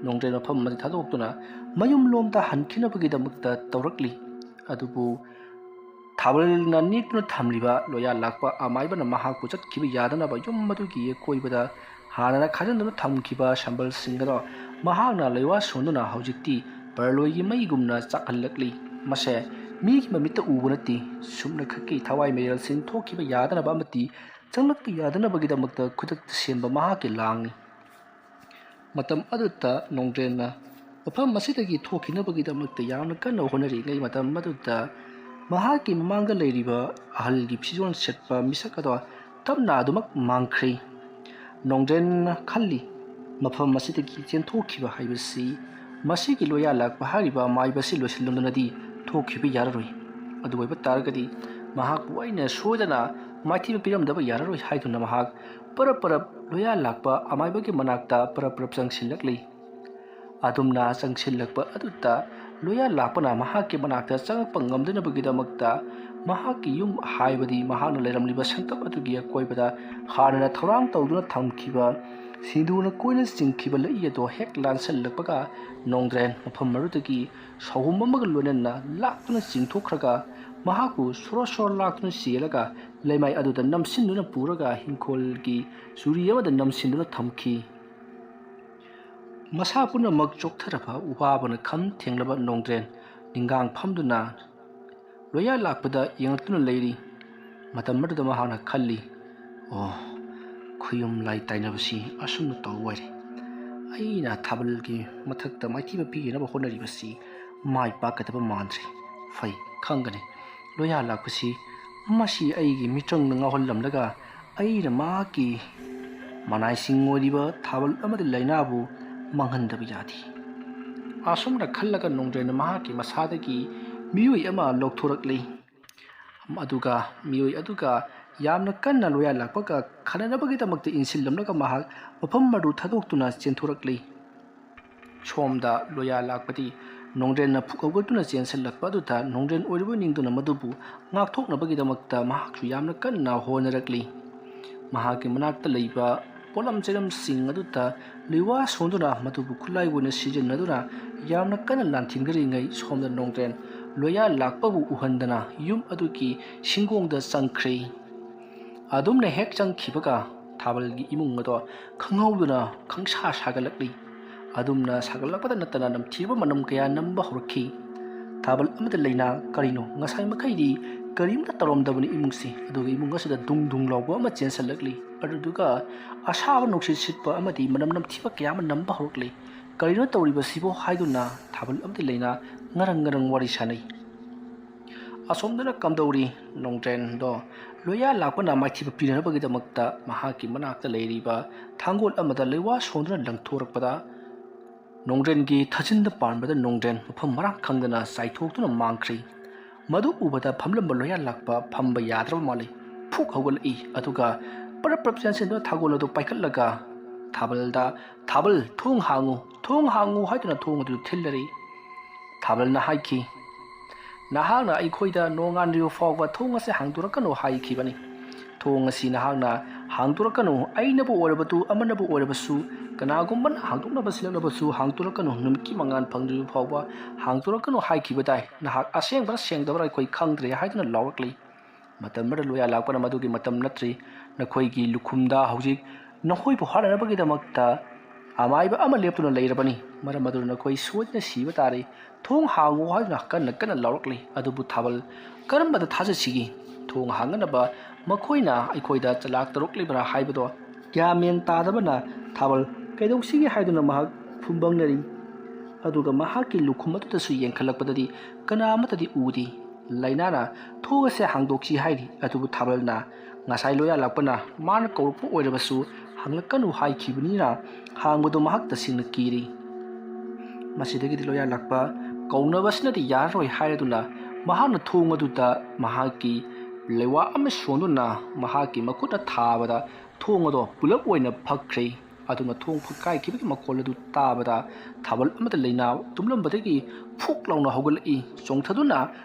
ꯅꯣꯡꯗ꯭ꯔꯦꯟ ꯃꯐꯝ ꯑꯗꯨ ꯊꯥꯗꯣꯛꯇꯨꯅ ꯃꯌꯨꯝꯂꯣꯝꯗ ꯍꯟꯈꯤꯅꯕꯒꯤꯗꯃꯛꯇ ꯇꯧꯔꯛꯂꯤ꯫ ꯑꯗꯨꯕꯨ ꯊꯥꯕꯜꯅ ꯅꯦꯛꯇꯨꯅ ꯊꯝꯂꯤꯕ ꯂꯣꯌꯥ ꯂꯥꯛꯄ ꯑꯃꯥꯏꯕꯅ ꯃꯍꯥꯛꯄꯨ ꯆꯠꯈꯤꯕ ꯌꯥꯗꯅꯕ ꯌꯨꯝ ꯑꯗꯨꯒꯤ ꯑꯀꯣꯏꯕꯗ ꯍꯥꯟꯅꯅ ꯈꯥꯖꯤꯟꯗꯨꯅ ꯊꯝꯈꯤꯕ ꯁꯝꯕꯜꯁꯤꯡ ꯑꯗꯣ ꯃꯍꯥꯛꯅ ꯂꯩꯋꯥ ꯁꯣꯟꯗꯨꯅ ꯍꯧꯖꯤꯛꯇꯤ ꯕꯔꯂꯣꯏꯒꯤ ꯃꯩꯒꯨꯝꯅ ꯆꯥꯛꯍꯜꯂꯛꯂꯤ꯫ ꯃꯁꯦ ꯃꯤꯒꯤ ꯃꯃꯤꯠꯇ ꯎꯕ ꯅꯠꯇꯦ꯫ ꯁꯨꯞꯅꯈꯛꯀꯤ ꯊꯋꯥꯏ ꯃꯩꯔꯦꯜꯁꯤꯡ ꯊꯣꯛꯈꯤꯕ ꯌꯥꯗꯅꯕ ꯑꯃꯗꯤ ꯆꯪꯂꯛꯄ ꯌꯥꯗꯅꯕꯒꯤꯗꯃꯛꯇ ꯈꯨꯗꯛꯇ ꯁꯦꯝꯕ ꯃꯍꯥꯛꯀꯤ ꯂꯥꯡꯅꯤ꯫ ꯃꯇꯝ ꯑꯗꯨꯗ ꯅꯣꯡꯗ꯭ꯔꯦꯟꯅ ꯃꯐꯝ ꯑꯁꯤꯗꯒꯤ ꯊꯣꯛꯈꯤꯅꯕꯒꯤꯗꯃꯛꯇ ꯌꯥꯝꯅ ꯀꯟꯅ ꯍꯣꯠꯅꯔꯤꯉꯩ ꯃꯇꯝ ꯑꯗꯨꯗ ꯃꯍꯥꯛꯀꯤ ꯃꯃꯥꯡꯗ ꯂꯩꯔꯤꯕ ꯑꯍꯜꯒꯤ ꯐꯤꯖꯣꯜ ꯁꯦꯠꯄ ꯃꯤꯁꯛ ꯑꯗꯣ ꯇꯞꯅ ꯑꯗꯨꯃꯛ ꯃꯥꯡꯈ꯭ꯔꯦ꯫ ꯅꯣꯡꯗ꯭ꯔꯦꯟꯅ ꯈꯜꯂꯤ, ꯃꯐꯝ ꯑꯁꯤꯗꯒꯤ ꯆꯦꯟꯊꯣꯛꯈꯤꯕ ꯍꯥꯏꯕꯁꯤ ꯃꯁꯤꯒꯤ ꯂꯣꯌꯥ ꯂꯥꯛꯄ ꯍꯥꯏꯔꯤꯕ ꯃꯥꯏꯕ ꯑꯁꯤ ꯂꯣꯏꯁꯤꯜꯂꯝꯗꯅꯗꯤ ꯊꯣꯛꯈꯤꯕ ꯌꯥꯔꯔꯣꯏ꯫ ꯑꯗꯨ ꯑꯣꯏꯕ ꯇꯥꯔꯒꯗꯤ ꯃꯍꯥꯛꯄꯨ ꯑꯩꯅ ꯁꯣꯏꯗꯅ ꯃꯥꯏꯊꯤꯕ ꯄꯤꯔꯝꯗꯕ ꯌꯥꯔꯔꯣꯏ ꯍꯥꯏꯗꯨꯅ ꯃꯍꯥꯛ ꯄꯔꯞ ꯄꯔꯞ ꯂꯣꯌꯥ ꯂꯥꯛꯄ ꯑꯃꯥꯏꯕꯒꯤ ꯃꯅꯥꯛꯇ ꯄꯔꯞ ꯄꯔꯞ ꯆꯪꯁꯤꯜꯂꯛꯂꯤ꯫ ꯑꯗꯨꯝꯅ ꯆꯪꯁꯤꯜꯂꯛꯄ ꯑꯗꯨꯗ ꯂꯣꯌꯥ ꯂꯥꯛꯄꯅ ꯃꯍꯥꯛꯀꯤ ꯃꯅꯥꯛꯇ ꯆꯪꯉꯛꯄ ꯉꯝꯗꯅꯕꯒꯤꯗꯃꯛꯇ ꯃꯍꯥꯛꯀꯤ ꯌꯨꯝ, ꯍꯥꯏꯕꯗꯤ ꯃꯍꯥꯛꯅ ꯂꯩꯔꯝꯂꯤꯕ ꯁꯪꯇꯞ ꯑꯗꯨꯒꯤ ꯑꯀꯣꯏꯕꯗ ꯍꯥꯟꯅꯅ ꯊꯧꯔꯥꯡ ꯇꯧꯗꯨꯅ ꯊꯝꯈꯤꯕ ꯁꯤꯡꯗꯨꯅ ꯀꯣꯏꯅ ꯆꯤꯡꯈꯤꯕ ꯂꯩ ꯑꯗꯨ ꯍꯦꯛ ꯂꯥꯟꯁꯤꯜꯂꯛꯄꯒ ꯅꯣꯡꯗ꯭ꯔꯦꯟ ꯃꯐꯝ ꯑꯗꯨꯗꯒꯤ ꯁꯥꯎꯍꯨꯝ ꯑꯃꯒ ꯂꯣꯏꯅꯅ ꯂꯥꯛꯇꯨꯅ ꯆꯤꯡꯊꯣꯛꯈ꯭ꯔꯒ ꯃꯍꯥꯛꯄꯨ ꯁꯣꯔꯣ ꯁꯣꯔꯣ ꯂꯥꯛꯇꯨꯅ ꯆꯦꯜꯂꯒ ꯂꯩꯃꯥꯏ ꯑꯗꯨꯗ ꯅꯝꯁꯤꯟꯗꯨꯅ ꯄꯨꯔꯒ ꯍꯤꯡꯈꯣꯜꯒꯤ ꯆꯨꯔꯤ ꯑꯃꯗ ꯅꯝꯁꯤꯟꯗꯨꯅ ꯊꯝꯈꯤ꯫ ꯃꯁꯥ ꯄꯨꯝꯅꯃꯛ ꯆꯣꯛꯊꯔꯕ, ꯋꯥꯕꯅ ꯈꯝ ꯊꯦꯡꯂꯕ ꯅꯣꯡꯗ꯭ꯔꯦꯟ ꯅꯤꯡꯒꯥꯡ ꯐꯝꯗꯨꯅ ꯂꯣꯌꯥ ꯂꯥꯛꯄꯗ ꯌꯦꯡꯂꯛꯇꯨꯅ ꯂꯩꯔꯤ꯫ ꯃꯇꯝ ꯑꯗꯨꯗ ꯃꯍꯥꯛꯅ ꯈꯜꯂꯤ, "ꯑꯣ, ꯈꯨꯌꯨꯝ ꯂꯥꯏ ꯇꯥꯏꯅꯕꯁꯤ ꯑꯁꯨꯝꯅ ꯇꯧꯕ ꯑꯣꯏꯔꯦ꯫ ꯑꯩꯅ ꯊꯥꯕꯜꯒꯤ ꯃꯊꯛꯇ ꯃꯥꯏꯊꯤꯕ ꯄꯤꯅꯕ ꯍꯣꯠꯅꯔꯤꯕꯁꯤ ꯃꯥꯏ ꯄꯥꯛꯀꯗꯕ ꯃꯥꯟꯗ꯭ꯔꯦ꯫ ꯐꯩ, ꯈꯪꯒꯅꯤ꯫ ꯂꯣꯌꯥ ꯂꯥꯛꯄꯁꯤ ꯃꯁꯤ ꯑꯩꯒꯤ ꯃꯤꯇ꯭ꯔꯪꯗ ꯉꯥꯎꯍꯜꯂꯝꯂꯒ ꯑꯩꯅ ꯃꯍꯥꯛꯀꯤ ꯃꯅꯥꯏꯁꯤꯡ ꯑꯣꯏꯔꯤꯕ ꯊꯥꯕꯜ ꯑꯃꯗꯤ ꯂꯩꯅꯥꯕꯨ ꯃꯥꯡꯍꯟꯗꯕ ꯌꯥꯗꯦ"꯫ ꯑꯁꯨꯝꯅ ꯈꯜꯂꯒ ꯅꯣꯡꯗ꯭ꯔꯦꯟꯅ ꯃꯍꯥꯛꯀꯤ ꯃꯁꯥꯗꯒꯤ ꯃꯤꯑꯣꯏ ꯑꯃ ꯂꯧꯊꯣꯔꯛꯂꯤ꯫ ꯑꯗꯨꯒ ꯃꯤꯑꯣꯏ ꯑꯗꯨꯒ ꯌꯥꯝꯅ ꯀꯟꯅ ꯂꯣꯌꯥ ꯂꯥꯛꯄꯒ ꯈꯟꯅꯅꯕꯒꯤꯗꯃꯛꯇ ꯏꯟꯁꯤꯜꯂꯝꯂꯒ ꯃꯍꯥꯛ ꯃꯐꯝ ꯑꯗꯨ ꯊꯥꯗꯣꯛꯇꯨꯅ ꯆꯦꯟꯊꯣꯔꯛꯂꯤ꯫ ꯁꯣꯝꯗ ꯂꯣꯌꯥ ꯂꯥꯛꯄꯗꯤ ꯅꯣꯡꯗ꯭ꯔꯦꯟꯅ ꯐꯨꯛ ꯍꯧꯒꯠꯇꯨꯅ ꯆꯦꯟꯁꯤꯜꯂꯛꯄ ꯑꯗꯨꯗ ꯅꯣꯡꯗ꯭ꯔꯦꯟ ꯑꯣꯏꯔꯤꯕ ꯅꯤꯡꯗꯨꯅ ꯃꯗꯨꯕꯨ ꯉꯥꯛꯊꯣꯛꯅꯕꯒꯤꯗꯃꯛꯇ ꯃꯍꯥꯛꯁꯨ ꯌꯥꯝꯅ ꯀꯟꯅ ꯍꯣꯠꯅꯔꯛꯂꯤ꯫ ꯃꯍꯥꯛꯀꯤ ꯃꯅꯥꯛꯇ ꯂꯩꯕ ꯄꯣꯠꯂꯝ ꯆꯩꯔꯝꯁꯤꯡ ꯑꯗꯨꯗ ꯂꯨꯋꯥ ꯁꯣꯟꯗꯨꯅ ꯃꯗꯨꯕꯨ ꯈꯨꯠꯂꯥꯏ ꯑꯣꯏꯅ ꯁꯤꯖꯤꯟꯅꯗꯨꯅ ꯌꯥꯝꯅ ꯀꯟꯅ ꯂꯥꯟꯊꯦꯡꯅꯔꯤꯉꯩ ꯁꯣꯝꯗ ꯅꯣꯡꯗ꯭ꯔꯦꯟ ꯂꯣꯌꯥ ꯂꯥꯛꯄꯕꯨ ꯎꯍꯟꯗꯅ ꯌꯨꯝ ꯑꯗꯨꯒꯤ ꯁꯤꯡꯒꯣꯡꯗ ꯆꯪꯈ꯭ꯔꯦ꯫ ꯑꯗꯨꯝꯅ ꯍꯦꯛ ꯆꯪꯈꯤꯕꯒ ꯊꯥꯕꯜꯒꯤ ꯏꯃꯨꯡ ꯑꯗꯣ ꯈꯪꯍꯧꯗꯅ ꯈꯪꯁꯥ ꯁꯥꯒꯠꯂꯛꯂꯤ꯫ ꯑꯗꯨꯝꯅ ꯁꯥꯒꯠꯂꯛꯄꯗ ꯅꯠꯇꯅ ꯅꯝꯊꯤꯕ ꯃꯅꯝ ꯀꯌꯥ ꯅꯝꯕ ꯍꯧꯔꯛꯈꯤ꯫ ꯊꯥꯕꯜ ꯑꯃꯗꯤ ꯂꯩꯅꯥ, ꯀꯔꯤꯅꯣ? ꯉꯁꯥꯏ ꯃꯈꯩꯗꯤ ꯀꯔꯤꯝꯇ ꯇꯧꯔꯝꯗꯕꯅꯤ ꯏꯃꯨꯡꯁꯤ, ꯑꯗꯨꯒ ꯏꯃꯨꯡ ꯑꯁꯤꯗ ꯗꯨꯡ ꯗꯨꯡ ꯂꯥꯎꯕ ꯑꯃ ꯆꯦꯟꯁꯤꯜꯂꯛꯂꯤ꯫ ꯑꯗꯨꯗꯨꯒ ꯑꯁꯥꯕ ꯅꯨꯡꯁꯤꯠ ꯁꯤꯠꯄ ꯑꯃꯗꯤ ꯃꯅꯝ ꯅꯝꯊꯤꯕ ꯀꯌꯥ ꯑꯃ ꯅꯝꯕ ꯍꯧꯔꯛꯂꯤ꯫ "ꯀꯔꯤꯅꯣ ꯇꯧꯔꯤꯕꯁꯤꯕꯣ?" ꯍꯥꯏꯗꯨꯅ ꯊꯥꯕꯜ ꯑꯃꯗꯤ ꯂꯩꯅꯥ ꯉꯔꯪ ꯉꯔꯪ ꯋꯥꯔꯤ ꯁꯥꯅꯩ꯫ ꯑꯁꯣꯝꯗꯅ ꯀꯝꯗꯧꯔꯤ? ꯅꯣꯡꯗ꯭ꯔꯦꯟꯗꯣ ꯂꯣꯌꯥ ꯂꯥꯛꯄꯅ ꯃꯥꯏꯊꯤꯕ ꯄꯤꯅꯅꯕꯒꯤꯗꯃꯛꯇ ꯃꯍꯥꯛꯀꯤ ꯃꯅꯥꯛꯇ ꯂꯩꯔꯤꯕ ꯊꯥꯡꯒꯣꯜ ꯑꯃꯗ ꯂꯩꯋꯥ ꯁꯣꯟꯗꯨꯅ ꯂꯪꯊꯣꯔꯛꯄꯗ, ꯅꯣꯡꯗ꯭ꯔꯦꯟꯒꯤ ꯊꯥꯖꯤꯟꯗ ꯄꯥꯟꯕꯗ ꯅꯣꯡꯗ꯭ꯔꯦꯟ ꯃꯐꯝ ꯃꯔꯥꯡ ꯈꯪꯗꯅ ꯆꯥꯏꯊꯣꯛꯇꯨꯅ ꯃꯥꯡꯈ꯭ꯔꯦ꯫ ꯃꯗꯨ ꯎꯕꯗ ꯐꯝꯂꯝꯕ ꯂꯣꯌꯥ ꯂꯥꯛꯄ ꯐꯝꯕ ꯌꯥꯗ꯭ꯔꯕ ꯃꯥꯜꯂꯤ꯫ ꯐꯨꯛ ꯍꯧꯒꯠꯂꯛꯏ, ꯑꯗꯨꯒ ꯄꯔꯞ ꯄꯔꯞ ꯆꯦꯟꯁꯤꯟꯗꯨꯅ ꯊꯥꯡꯒꯣꯜ ꯑꯗꯨ ꯄꯥꯏꯈꯠꯂꯒ ꯊꯥꯕꯜꯗ, "ꯊꯥꯕꯜ, ꯊꯣꯡ ꯍꯥꯡꯉꯨ, ꯊꯣꯡ ꯍꯥꯡꯉꯨ" ꯍꯥꯏꯗꯨꯅ ꯊꯣꯡ ꯑꯗꯨ ꯊꯤꯜꯂꯔꯤ꯫ ꯊꯥꯕꯜꯅ ꯍꯥꯏꯈꯤ, "ꯅꯍꯥꯛꯅ ꯑꯩꯈꯣꯏꯗ ꯅꯣꯡꯉꯥꯟꯗ꯭ꯔꯤꯕ ꯐꯥꯎꯕ ꯊꯣꯡ ꯑꯁꯤ ꯍꯥꯡꯗꯣꯔꯛꯀꯅꯨ ꯍꯥꯏꯈꯤꯕꯅꯤ꯫ ꯊꯣꯡ ꯑꯁꯤ ꯅꯍꯥꯛꯅ ꯍꯥꯡꯗꯣꯔꯛꯀꯅꯨ, ꯑꯩꯅꯕꯨ ꯑꯣꯏꯔꯕꯗꯨ, ꯑꯃꯅꯕꯨ ꯑꯣꯏꯔꯕꯁꯨ, ꯀꯅꯥꯒꯨꯝꯕꯅ ꯍꯥꯡꯗꯣꯛꯅꯕ ꯁꯤꯜꯂꯛꯂꯕꯁꯨ ꯍꯥꯡꯗꯣꯔꯛꯀꯅꯨ, ꯅꯨꯃꯤꯠꯀꯤ ꯃꯉꯥꯜ ꯐꯪꯗ꯭ꯔꯤꯕ ꯐꯥꯎꯕ ꯍꯥꯡꯗꯣꯔꯛꯀꯅꯨ ꯍꯥꯏꯈꯤꯕ ꯇꯥꯏ꯫ ꯅꯍꯥꯛ ꯑꯁꯦꯡꯕ꯭ꯔꯥ ꯁꯦꯡꯗꯕ꯭ꯔꯥ ꯑꯩꯈꯣꯏ ꯈꯪꯗ꯭ꯔꯦ" ꯍꯥꯏꯗꯨꯅ ꯂꯥꯎꯔꯛꯂꯤ꯫ ꯃꯇꯝ ꯑꯃꯗ ꯂꯣꯌꯥ ꯂꯥꯛꯄꯅ, "ꯃꯗꯨꯒꯤ ꯃꯇꯝ ꯅꯠꯇ꯭ꯔꯤ꯫ ꯅꯈꯣꯏꯒꯤ ꯂꯨꯈꯨꯝꯗ ꯍꯧꯖꯤꯛ ꯅꯈꯣꯏꯕꯨ ꯍꯥꯠꯅꯅꯕꯒꯤꯗꯃꯛꯇ ꯑꯃꯥꯏꯕ ꯑꯃ ꯂꯦꯞꯇꯨꯅ ꯂꯩꯔꯕꯅꯤ꯫ ꯃꯔꯝ ꯑꯗꯨꯅ ꯅꯈꯣꯏ ꯁꯣꯏꯗꯅ ꯁꯤꯕ ꯇꯥꯔꯦ꯫ ꯊꯣꯡ ꯍꯥꯡꯉꯨ" ꯍꯥꯏꯗꯨꯅ ꯀꯟꯅ ꯀꯟꯅ ꯂꯥꯎꯔꯛꯂꯤ꯫ ꯑꯗꯨꯕꯨ ꯊꯥꯕꯜ ꯀꯔꯝꯕꯗ ꯊꯥꯖꯁꯤꯒꯦ? ꯊꯣꯡ ꯍꯥꯡꯅꯅꯕ ꯃꯈꯣꯏꯅ ꯑꯩꯈꯣꯏꯗ ꯆꯂꯥꯛ ꯇꯧꯔꯛꯂꯤꯕ꯭ꯔꯥ ꯍꯥꯏꯕꯗꯣ ꯒ꯭ꯌꯥꯟ ꯃꯦꯟ ꯇꯥꯗꯕꯅ ꯊꯥꯕꯜ ꯀꯩꯗꯧꯁꯤꯒꯦ ꯍꯥꯏꯗꯨꯅ ꯃꯍꯥꯛ ꯐꯨꯝꯕꯪꯅꯔꯤ꯫ ꯑꯗꯨꯒ ꯃꯍꯥꯛꯀꯤ ꯂꯨꯈꯨꯝ ꯑꯗꯨꯗꯁꯨ ꯌꯦꯡꯈꯠꯂꯛꯄꯗꯗꯤ ꯀꯅꯥ ꯑꯃꯠꯇꯗꯤ ꯎꯗꯦ꯫ ꯂꯩꯅꯥꯅ "ꯊꯣꯡ ꯑꯁꯦ ꯍꯥꯡꯗꯣꯛꯁꯤ" ꯍꯥꯏꯔꯤ, ꯑꯗꯨꯕꯨ ꯊꯥꯕꯜꯅ ꯉꯁꯥꯏ ꯂꯣꯌꯥ ꯂꯥꯛꯄꯅ ꯃꯥꯅ ꯀꯧꯔꯛꯄ ꯑꯣꯏꯔꯕꯁꯨ ꯍꯪꯂꯛꯀꯅꯨ ꯍꯥꯏꯈꯤꯕꯅꯤꯅ ꯍꯥꯡꯕꯗꯨ ꯃꯍꯥꯛ ꯇꯁꯦꯡꯅ ꯀꯤꯔꯤ꯫ ꯃꯁꯤꯗꯒꯤꯗꯤ ꯂꯣꯌꯥ ꯂꯥꯛꯄ ꯀꯧꯅꯕꯁꯤꯅꯗꯤ ꯌꯥꯔꯔꯣꯏ ꯍꯥꯏꯔꯗꯨꯅ ꯃꯍꯥꯛꯅ ꯊꯣꯡ ꯑꯗꯨꯗ ꯃꯍꯥꯛꯀꯤ ꯂꯩꯋꯥ ꯑꯃ ꯁꯣꯟꯗꯨꯅ ꯃꯍꯥꯛꯀꯤ ꯃꯈꯨꯠꯅ ꯊꯥꯕꯗ ꯊꯣꯡ ꯑꯗꯣ ꯄꯨꯂꯞ ꯑꯣꯏꯅ ꯐꯛꯈ꯭ꯔꯦ꯫ ꯑꯗꯨꯅ ꯊꯣꯡ ꯐꯛꯀꯥꯏꯈꯤꯕꯒꯤ ꯃꯈꯣꯜ ꯑꯗꯨ ꯇꯥꯕꯗ ꯊꯥꯕꯜ ꯑꯃꯗꯤ ꯂꯩꯅꯥ ꯇꯨꯝꯂꯝꯕꯗꯒꯤ ꯐꯨꯛ ꯂꯥꯎꯅ ꯍꯧꯒꯠꯂꯛꯏ꯫ ꯆꯣꯡꯊꯗꯨꯅ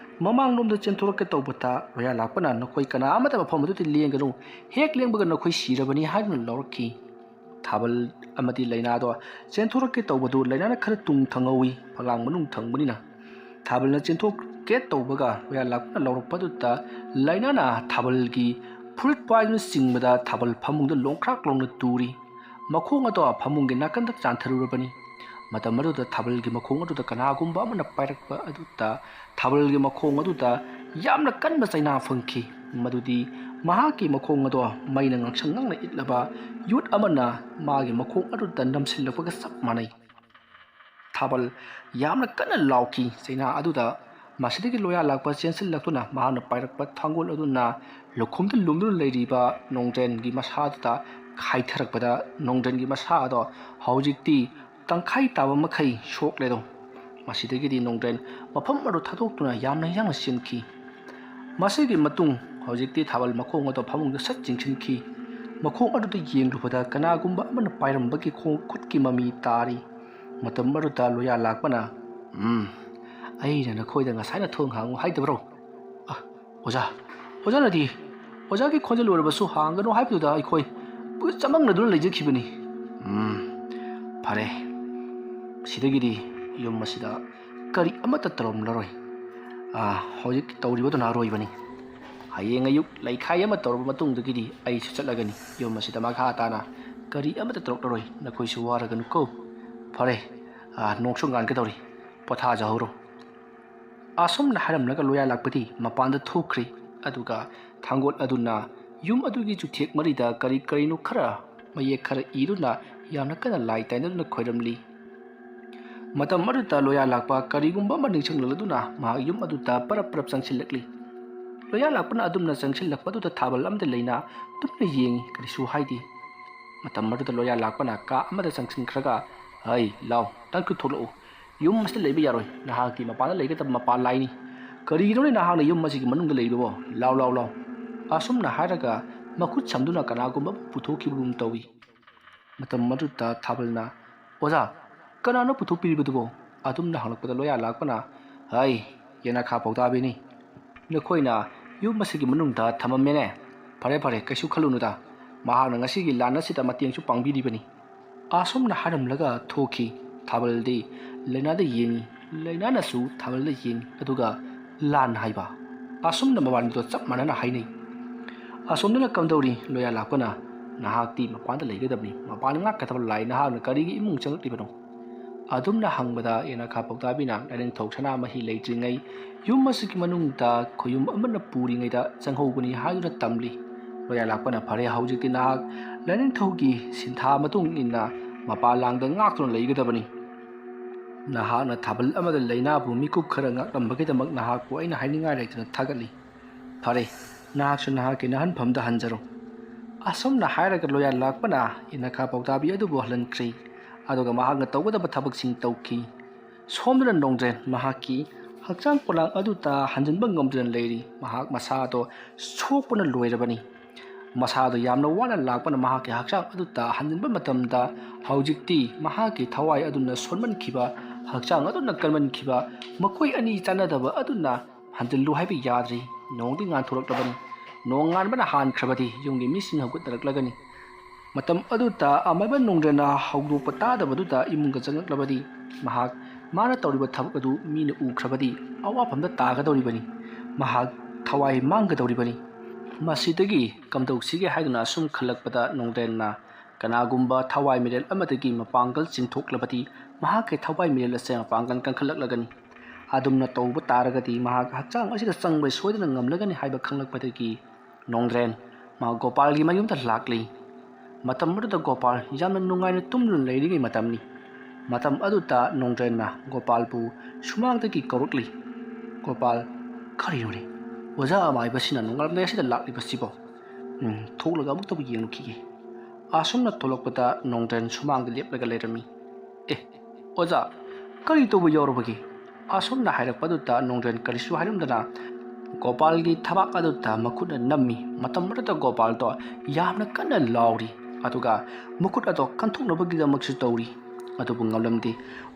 ꯃꯃꯥꯡꯂꯣꯝꯗ ꯆꯦꯟꯊꯣꯔꯛꯀꯦ ꯇꯧꯕꯗ ꯂꯣꯌꯥ ꯂꯥꯛꯄꯅ "ꯅꯈꯣꯏ ꯀꯅꯥ ꯑꯃꯠꯇ ꯃꯐꯝ ꯑꯗꯨꯗ ꯂꯦꯡꯒꯅꯨ, ꯍꯦꯛ ꯂꯦꯡꯕꯒ ꯅꯈꯣꯏ ꯁꯤꯔꯕꯅꯤ" ꯍꯥꯏꯗꯨꯅ ꯂꯧꯔꯛꯈꯤ꯫ ꯊꯥꯕꯜ ꯑꯃꯗꯤ ꯂꯩꯅꯥꯗꯣ ꯆꯦꯟꯊꯣꯔꯛꯀꯦ ꯇꯧꯕꯗꯨ ꯂꯩꯅꯥꯅ ꯈꯔ ꯇꯨꯡ ꯊꯪꯍꯧꯏ, ꯐꯛꯂꯥꯡ ꯃꯅꯨꯡ ꯊꯪꯕꯅꯤꯅ꯫ ꯊꯥꯕꯜꯅ ꯆꯦꯟꯊꯣꯛꯀꯦ ꯇꯧꯕꯒ ꯂꯣꯌꯥ ꯂꯥꯛꯄꯅ ꯂꯧꯔꯛꯄꯗꯨꯗ ꯂꯩꯅꯥꯅ ꯊꯥꯕꯜꯒꯤ ꯐꯨꯔꯤꯠ ꯄꯥꯏꯗꯨꯅ ꯆꯤꯡꯕꯗ ꯊꯥꯕꯜ ꯐꯃꯨꯡꯗ ꯂꯣꯡꯈ꯭ꯔꯥꯛ ꯂꯣꯡꯅ ꯇꯨꯔꯤ꯫ ꯃꯈꯣꯡ ꯑꯗꯣ ꯐꯃꯨꯡꯒꯤ ꯅꯥꯀꯟꯗ ꯆꯥꯟꯊꯔꯨꯔꯕꯅꯤ꯫ ꯃꯇꯝ ꯑꯗꯨꯗ ꯊꯥꯕꯜꯒꯤ ꯃꯈꯣꯡ ꯑꯗꯨꯗ ꯀꯅꯥꯒꯨꯝꯕ ꯑꯃꯅ ꯄꯥꯏꯔꯛꯄ ꯑꯗꯨꯗ ꯊꯥꯕꯜꯒꯤ ꯃꯈꯣꯡ ꯑꯗꯨꯗ ꯌꯥꯝꯅ ꯀꯟꯕ ꯆꯩꯅꯥ ꯐꯪꯈꯤ꯫ ꯃꯗꯨꯗꯤ ꯃꯍꯥꯛꯀꯤ ꯃꯈꯣꯡ ꯑꯗꯣ ꯃꯩꯅ ꯉꯥꯡꯁꯪ ꯉꯥꯡꯅ ꯏꯠꯂꯕ ꯌꯣꯠ ꯑꯃꯅ ꯃꯥꯒꯤ ꯃꯈꯣꯡ ꯑꯗꯨꯗ ꯅꯝꯁꯤꯜꯂꯛꯄꯒ ꯆꯞ ꯃꯥꯟꯅꯩ꯫ ꯊꯥꯕꯜ ꯌꯥꯝꯅ ꯀꯟꯅ ꯂꯥꯎꯈꯤ꯫ ꯆꯩꯅꯥ ꯑꯗꯨꯗ ꯃꯁꯤꯗꯒꯤ ꯂꯣꯌꯥ ꯂꯥꯛꯄ ꯆꯦꯟꯁꯤꯜꯂꯛꯇꯨꯅ ꯃꯍꯥꯛꯅ ꯄꯥꯏꯔꯛꯄ ꯊꯥꯡꯒꯣꯜ ꯑꯗꯨꯅ ꯂꯨꯈꯨꯝꯗ ꯂꯨꯝꯗꯨꯅ ꯂꯩꯔꯤꯕ ꯅꯣꯡꯗ꯭ꯔꯦꯟꯒꯤ ꯃꯁꯥꯗꯨꯗ ꯈꯥꯏꯊꯔꯛꯄꯗ ꯅꯣꯡꯗ꯭ꯔꯦꯟꯒꯤ ꯃꯁꯥ ꯑꯗꯣ ꯍꯧꯖꯤꯛꯇꯤ ꯇꯪꯈꯥꯏ ꯇꯥꯕ ꯃꯈꯩ ꯁꯣꯛꯂꯦꯗꯣ꯫ ꯃꯁꯤꯗꯒꯤꯗꯤ ꯅꯣꯡꯗ꯭ꯔꯦꯟ ꯃꯐꯝ ꯑꯗꯨ ꯊꯥꯗꯣꯛꯇꯨꯅ ꯌꯥꯝꯅ ꯌꯥꯡꯅ ꯆꯦꯟꯈꯤ꯫ ꯃꯁꯤꯒꯤ ꯃꯇꯨꯡ ꯍꯧꯖꯤꯛꯇꯤ ꯊꯥꯕꯜ ꯃꯈꯣꯡ ꯑꯗꯣ ꯐꯃꯨꯡꯗ ꯁꯠ ꯆꯤꯡꯁꯤꯟꯈꯤ꯫ ꯃꯈꯣꯡ ꯑꯗꯨꯗ ꯌꯦꯡꯂꯨꯕꯗ ꯀꯅꯥꯒꯨꯝꯕ ꯑꯃꯅ ꯄꯥꯏꯔꯝꯕꯒꯤ ꯈꯣꯡ ꯈꯨꯠꯀꯤ ꯃꯃꯤ ꯇꯥꯔꯤ꯫ ꯃꯇꯝ ꯑꯗꯨꯗ ꯂꯣꯌꯥ ꯂꯥꯛꯄꯅ, "ꯎꯝ, ꯑꯩꯅ ꯅꯈꯣꯏꯗ ꯉꯁꯥꯏꯅ ꯊꯣꯡ ꯍꯥꯡꯉꯨ ꯍꯥꯏꯗꯕ꯭ꯔꯣ? ꯑ, ꯑꯣꯖꯥ, ꯑꯣꯖꯥꯅꯗꯤ ꯑꯣꯖꯥꯒꯤ ꯈꯣꯟꯖꯦꯜ ꯑꯣꯏꯔꯕꯁꯨ ꯍꯥꯡꯒꯅꯨ ꯍꯥꯏꯕꯗꯨꯗ ꯑꯩꯈꯣꯏ ꯆꯃꯝꯅꯗꯨꯅ ꯂꯩꯖꯈꯤꯕꯅꯤ꯫ ꯎꯝ, ꯐꯔꯦ, ꯁꯤꯗꯒꯤꯗꯤ ꯌꯨꯝ ꯑꯁꯤꯗ ꯀꯔꯤ ꯑꯃꯠꯇ ꯇꯧꯔꯝꯂꯔꯣꯏ꯫ ꯑꯥ, ꯍꯧꯖꯤꯛ ꯇꯧꯔꯤꯕꯗꯨꯅ ꯑꯔꯣꯏꯕꯅꯤ꯫ ꯍꯌꯦꯡ ꯑꯌꯨꯛ ꯂꯩꯈꯥꯏ ꯑꯃ ꯇꯧꯔꯕ ꯃꯇꯨꯡꯗꯒꯤꯗꯤ ꯑꯩꯁꯨ ꯆꯠꯂꯒꯅꯤ꯫ ꯌꯨꯝ ꯑꯁꯤꯗ ꯃꯈꯥ ꯇꯥꯅ ꯀꯔꯤ ꯑꯃꯠꯇ ꯇꯧꯔꯛꯂꯔꯣꯏ꯫ ꯅꯈꯣꯏꯁꯨ ꯋꯥꯔꯒꯅꯨꯀꯣ꯫ ꯐꯔꯦ, ꯑꯥ, ꯅꯣꯡꯁꯨ ꯉꯥꯟꯒꯗꯧꯔꯤ꯫ ꯄꯣꯊꯥꯖꯍꯧꯔꯣ꯫" ꯑꯁꯨꯝꯅ ꯍꯥꯏꯔꯝꯂꯒ ꯂꯣꯌꯥ ꯂꯥꯛꯄꯗꯤ ꯃꯄꯥꯟꯗ ꯊꯣꯛꯈ꯭ꯔꯦ꯫ ꯑꯗꯨꯒ ꯊꯥꯡꯒꯣꯜ ꯑꯗꯨꯅ ꯌꯨꯝ ꯑꯗꯨꯒꯤ ꯆꯨꯊꯦꯛ ꯃꯔꯤꯗ ꯀꯔꯤ ꯀꯔꯤꯅꯣ ꯈꯔ ꯃꯌꯦꯛ ꯈꯔ ꯏꯗꯨꯅ ꯌꯥꯝꯅ ꯀꯟꯅ ꯂꯥꯏ ꯇꯥꯏꯅꯗꯨꯅ ꯈꯣꯏꯔꯝꯂꯤ꯫ ꯃꯇꯝ ꯑꯗꯨꯗ ꯂꯣꯌꯥ ꯂꯥꯛꯄ ꯀꯔꯤꯒꯨꯝꯕ ꯑꯃ ꯅꯤꯡꯁꯤꯡꯂꯛꯂꯗꯨꯅ ꯃꯍꯥꯛ ꯌꯨꯝ ꯑꯗꯨꯗ ꯄꯔꯞ ꯄꯔꯞ ꯆꯪꯁꯤꯜꯂꯛꯂꯤ꯫ ꯂꯣꯌꯥ ꯂꯥꯛꯄꯅ ꯑꯗꯨꯝꯅ ꯆꯪꯁꯤꯜꯂꯛꯄꯗꯨꯗ ꯊꯥꯕꯜ ꯑꯃꯗꯤ ꯂꯩꯅ ꯇꯨꯝꯅ ꯌꯦꯡꯏ, ꯀꯔꯤꯁꯨ ꯍꯥꯏꯗꯦ꯫ ꯃꯇꯝ ꯑꯗꯨꯗ ꯂꯣꯌꯥ ꯂꯥꯛꯄꯅ ꯀꯥ ꯑꯃꯗ ꯆꯪꯁꯤꯟꯈ꯭ꯔꯒ, "ꯍꯩ, ꯂꯥꯎ, ꯅꯪꯁꯨ ꯊꯣꯛꯂꯛꯎ꯫ ꯌꯨꯝ ꯑꯁꯤꯗ ꯂꯩꯕ ꯌꯥꯔꯣꯏ꯫ ꯅꯍꯥꯛꯇꯤ ꯃꯄꯥꯟꯗ ꯂꯩꯒꯗꯕ ꯃꯄꯥꯟ ꯂꯥꯏꯅꯤ꯫ ꯀꯔꯤꯒꯤꯅꯣꯅꯦ ꯅꯍꯥꯛꯅ ꯌꯨꯝ ꯑꯁꯤꯒꯤ ꯃꯅꯨꯡꯗ ꯂꯩꯔꯤꯕꯣ? ꯂꯥꯎ, ꯂꯥꯎ, ꯂꯥꯎ!" ꯑꯁꯨꯝꯅ ꯍꯥꯏꯔꯒ ꯃꯈꯨꯠ ꯁꯝꯗꯨꯅ ꯀꯅꯥꯒꯨꯝꯕ ꯑꯃ ꯄꯨꯊꯣꯛꯈꯤꯕꯒꯨꯝ ꯇꯧꯏ꯫ ꯃꯇꯝ ꯑꯗꯨꯗ ꯊꯥꯕꯜꯅ, "ꯑꯣꯖꯥ, ꯀꯅꯥꯅꯣ ꯄꯨꯊꯣꯛꯄꯤꯔꯤꯕꯗꯨꯕꯣ?" ꯑꯗꯨꯝꯅ ꯍꯪꯂꯛꯄꯗ ꯂꯣꯌꯥ ꯂꯥꯛꯄꯅ, "ꯍꯩ, ꯌꯦꯅꯈꯥ ꯄꯥꯎꯇꯥꯕꯤꯅꯤ꯫ ꯅꯈꯣꯏꯅ ꯌꯨꯝ ꯑꯁꯤꯒꯤ ꯃꯅꯨꯡꯗ ꯊꯝꯃꯝꯃꯦꯅꯦ꯫ ꯐꯔꯦ, ꯐꯔꯦ, ꯀꯩꯁꯨ ꯈꯜꯂꯨꯅꯨꯗ꯫ ꯃꯍꯥꯛꯅ ꯉꯁꯤꯒꯤ ꯂꯥꯟ ꯑꯁꯤꯗ ꯃꯇꯦꯡꯁꯨ ꯄꯥꯡꯕꯤꯔꯤꯕꯅꯤ"꯫ ꯑꯁꯨꯝꯅ ꯍꯥꯏꯔꯝꯂꯒ ꯊꯣꯛꯈꯤ꯫ ꯊꯥꯕꯜꯗꯤ ꯂꯩꯅꯥꯗ ꯌꯦꯡꯉꯤ, ꯂꯩꯅꯥꯅꯁꯨ ꯊꯥꯕꯜꯗ ꯌꯦꯡꯉꯤ, ꯑꯗꯨꯒ ꯂꯥꯟ ꯍꯥꯏꯕ ꯑꯁꯨꯝꯅ ꯃꯕꯥꯅꯤꯗꯣ ꯆꯞ ꯃꯥꯟꯅꯅ ꯍꯥꯏꯅꯩ꯫ ꯑꯁꯣꯝꯗꯅ ꯀꯝꯗꯧꯔꯤ? ꯂꯣꯌꯥ ꯂꯥꯛꯄꯅ, "ꯅꯍꯥꯛꯇꯤ ꯃꯄꯥꯟꯗ ꯂꯩꯒꯗꯕꯅꯤ, ꯃꯄꯥꯟ ꯉꯥꯛꯀꯗꯕ ꯂꯥꯏ, ꯅꯍꯥꯛꯅ ꯀꯔꯤꯒꯤ ꯏꯃꯨꯡ ꯆꯪꯂꯛꯂꯤꯕꯅꯣ?" ꯑꯗꯨꯝꯅ ꯍꯪꯕꯗ ꯌꯦꯅꯈꯥ ꯄꯥꯎꯇꯥꯕꯤꯅ ꯂꯥꯏꯅꯤꯡꯊꯧ ꯁꯅꯥꯃꯍꯤ ꯂꯩꯇ꯭ꯔꯤꯉꯩ ꯌꯨꯝ ꯑꯁꯤꯒꯤ ꯃꯅꯨꯡꯗ ꯈꯣꯌꯨꯝ ꯑꯃꯅ ꯄꯨꯔꯤꯉꯩꯗ ꯆꯪꯍꯧꯕꯅꯤ ꯍꯥꯏꯗꯨꯅ ꯇꯝꯂꯤ꯫ ꯂꯣꯌꯥ ꯂꯥꯛꯄꯅ, "ꯐꯔꯦ, ꯍꯧꯖꯤꯛꯇꯤ ꯅꯍꯥꯛ ꯂꯥꯏꯅꯤꯡꯊꯧꯒꯤ ꯁꯤꯟꯊꯥ ꯃꯇꯨꯡ ꯏꯟꯅ ꯃꯄꯥꯟ ꯂꯥꯡꯗ ꯉꯥꯛꯇꯨꯅ ꯂꯩꯒꯗꯕꯅꯤ꯫ ꯅꯍꯥꯛꯅ ꯊꯥꯕꯜ ꯑꯃꯗ ꯂꯩꯅꯥꯕꯨ ꯃꯤꯀꯨꯞ ꯈꯔ ꯉꯥꯛꯂꯝꯕꯒꯤꯗꯃꯛ ꯅꯍꯥꯛꯄꯨ ꯑꯩꯅ ꯍꯥꯏꯅꯤꯡꯉꯥꯏ ꯂꯩꯇꯅ ꯊꯥꯒꯠꯂꯤ꯫ ꯐꯔꯦ, ꯅꯍꯥꯛꯁꯨ ꯅꯍꯥꯛꯀꯤ ꯅꯍꯟꯐꯝꯗ ꯍꯟꯖꯔꯣ"꯫ ꯑꯁꯨꯝꯅ ꯍꯥꯏꯔꯒ ꯂꯣꯌꯥ ꯂꯥꯛꯄꯅ ꯌꯦꯅꯈꯥ ꯄꯥꯎꯇꯥꯕꯤ ꯑꯗꯨꯕꯨ ꯍꯜꯍꯟꯈ꯭ꯔꯦ꯫ ꯑꯗꯨꯒ ꯃꯍꯥꯛꯅ ꯇꯧꯒꯗꯕ ꯊꯕꯛꯁꯤꯡ ꯇꯧꯈꯤ꯫ ꯁꯣꯝꯗꯅ ꯅꯣꯡꯗ꯭ꯔꯦꯟ ꯃꯍꯥꯛꯀꯤ ꯍꯛꯆꯥꯡ ꯄꯣꯂꯥꯡ ꯑꯗꯨꯗ ꯍꯟꯖꯤꯟꯕ ꯉꯝꯗꯨꯅ ꯂꯩꯔꯤ꯫ ꯃꯍꯥꯛ ꯃꯁꯥꯗꯣ ꯁꯣꯛꯄꯅ ꯂꯣꯏꯔꯕꯅꯤ꯫ ꯃꯁꯥꯗꯣ ꯌꯥꯝꯅ ꯋꯥꯅ ꯂꯥꯛꯄꯅ ꯃꯍꯥꯛꯀꯤ ꯍꯛꯆꯥꯡ ꯑꯗꯨꯗ ꯍꯟꯖꯤꯟꯕ ꯃꯇꯝꯗ ꯍꯧꯖꯤꯛꯇꯤ ꯃꯍꯥꯛꯀꯤ ꯊꯋꯥꯏ ꯑꯗꯨꯅ ꯁꯣꯟꯃꯟꯈꯤꯕ, ꯍꯛꯆꯥꯡ ꯑꯗꯨꯅ ꯀꯟꯃꯟꯈꯤꯕ, ꯃꯈꯣꯏ ꯑꯅꯤ ꯆꯥꯟꯅꯗꯕ ꯑꯗꯨꯅ ꯍꯟꯖꯤꯜꯂꯨ ꯍꯥꯏꯕ ꯌꯥꯗ꯭ꯔꯤ꯫ ꯅꯣꯡꯗꯤ ꯉꯥꯟꯊꯣꯔꯛꯂꯕꯅꯤ꯫ ꯅꯣꯡ ꯉꯥꯟꯕꯅ ꯍꯥꯟꯈ꯭ꯔꯕꯗꯤ ꯌꯨꯝꯒꯤ ꯃꯤꯁꯤꯡ ꯍꯧꯒꯠꯅꯔꯛꯂꯒꯅꯤ꯫ ꯃꯇꯝ ꯑꯗꯨꯗ ꯑꯃꯥꯏꯕ ꯅꯣꯡꯗ꯭ꯔꯦꯟꯅ ꯍꯧꯗꯣꯛꯄ ꯇꯥꯗꯕꯗꯨꯗ ꯏꯃꯨꯡꯗ ꯆꯪꯂꯛꯂꯕꯗꯤ ꯃꯍꯥꯛ ꯃꯥꯅ ꯇꯧꯔꯤꯕ ꯊꯕꯛ ꯑꯗꯨ ꯃꯤꯅ ꯎꯈ꯭ꯔꯕꯗꯤ ꯑꯋꯥꯐꯝꯗ ꯇꯥꯒꯗꯧꯔꯤꯕꯅꯤ꯫ ꯃꯍꯥꯛ ꯊꯋꯥꯏ ꯃꯥꯡꯒꯗꯧꯔꯤꯕꯅꯤ꯫ ꯃꯁꯤꯗꯒꯤ ꯀꯝꯗꯧꯁꯤꯒꯦ ꯍꯥꯏꯗꯨꯅ ꯑꯁꯨꯝ ꯈꯜꯂꯛꯄꯗ ꯅꯣꯡꯗ꯭ꯔꯦꯟꯅ ꯀꯅꯥꯒꯨꯝꯕ ꯊꯋꯥꯏ ꯃꯤꯔꯦꯜ ꯑꯃꯗꯒꯤ ꯃꯄꯥꯡꯒꯜ ꯆꯤꯡꯊꯣꯛꯂꯕꯗꯤ ꯃꯍꯥꯛꯀꯤ ꯊꯋꯥꯏ ꯃꯤꯔꯦꯜ ꯑꯁꯦ ꯃꯄꯥꯡꯒꯜ ꯀꯟꯈꯠꯂꯛꯂꯒꯅꯤ꯫ ꯑꯗꯨꯝꯅ ꯇꯧꯕ ꯇꯥꯔꯒꯗꯤ ꯃꯍꯥꯛ ꯍꯛꯆꯥꯡ ꯑꯁꯤꯗ ꯆꯪꯕ ꯁꯣꯏꯗꯅ ꯉꯝꯂꯒꯅꯤ ꯍꯥꯏꯕ ꯈꯪꯂꯛꯄꯗꯒꯤ ꯅꯣꯡꯗ꯭ꯔꯦꯟ ꯃꯥ ꯒꯣꯄꯥꯜꯒꯤ ꯃꯌꯨꯝꯗ ꯂꯥꯛꯂꯤ꯫ ꯃꯇꯝ ꯑꯗꯨꯗ ꯒꯣꯄꯥꯜ ꯌꯥꯝꯅ ꯅꯨꯡꯉꯥꯏꯅ ꯇꯨꯝꯗꯨꯅ ꯂꯩꯔꯤꯉꯩ ꯃꯇꯝꯅꯤ꯫ ꯃꯇꯝ ꯑꯗꯨꯗ ꯅꯣꯡꯗ꯭ꯔꯦꯟꯅ ꯒꯣꯄꯥꯜꯕꯨ ꯁꯨꯃꯥꯡꯗꯒꯤ ꯀꯧꯔꯛꯂꯤ꯫ "ꯒꯣꯄꯥꯜ, ꯀꯔꯤꯅꯣꯅꯦ? ꯑꯣꯖꯥ ꯑꯃꯥꯏꯕꯁꯤꯅ ꯅꯣꯡꯉꯥꯜꯂꯝꯗꯥꯏ ꯑꯁꯤꯗ ꯂꯥꯛꯂꯤꯕꯁꯤꯕꯣ? ꯎꯝ, ꯊꯣꯛꯂꯒ ꯑꯃꯨꯛꯇꯕꯨ ꯌꯦꯡꯂꯨꯈꯤꯒꯦ꯫" ꯑꯁꯨꯝꯅ ꯊꯣꯛꯂꯛꯄꯗ ꯅꯣꯡꯗ꯭ꯔꯦꯟ ꯁꯨꯃꯥꯡꯗ ꯂꯦꯞꯂꯒ ꯂꯩꯔꯝꯃꯤ꯫ "ꯑꯦ, ꯑꯣꯖꯥ, ꯀꯔꯤ ꯇꯧꯕ ꯌꯥꯎꯔꯕꯒꯦ?" ꯑꯁꯨꯝꯅ ꯍꯥꯏꯔꯛꯄꯗꯨꯗ ꯅꯣꯡꯗ꯭ꯔꯦꯟ ꯀꯔꯤꯁꯨ ꯍꯥꯏꯔꯝꯗꯅ ꯒꯣꯄꯥꯜꯒꯤ ꯊꯕꯥꯛ ꯑꯗꯨꯗ ꯃꯈꯨꯠꯅ ꯅꯝꯃꯤ꯫ ꯃꯇꯝ ꯑꯗꯨꯗ ꯒꯣꯄꯥꯜꯗꯣ ꯌꯥꯝꯅ ꯀꯟꯅ ꯂꯥꯎꯔꯤ, ꯑꯗꯨꯒ ꯃꯈꯨꯠ ꯑꯗꯣ ꯀꯟꯊꯣꯛꯅꯕꯒꯤꯗꯃꯛꯁꯨ ꯇꯧꯔꯤ, ꯑꯗꯨꯕꯨ ꯉꯝꯂꯝꯗꯦ꯫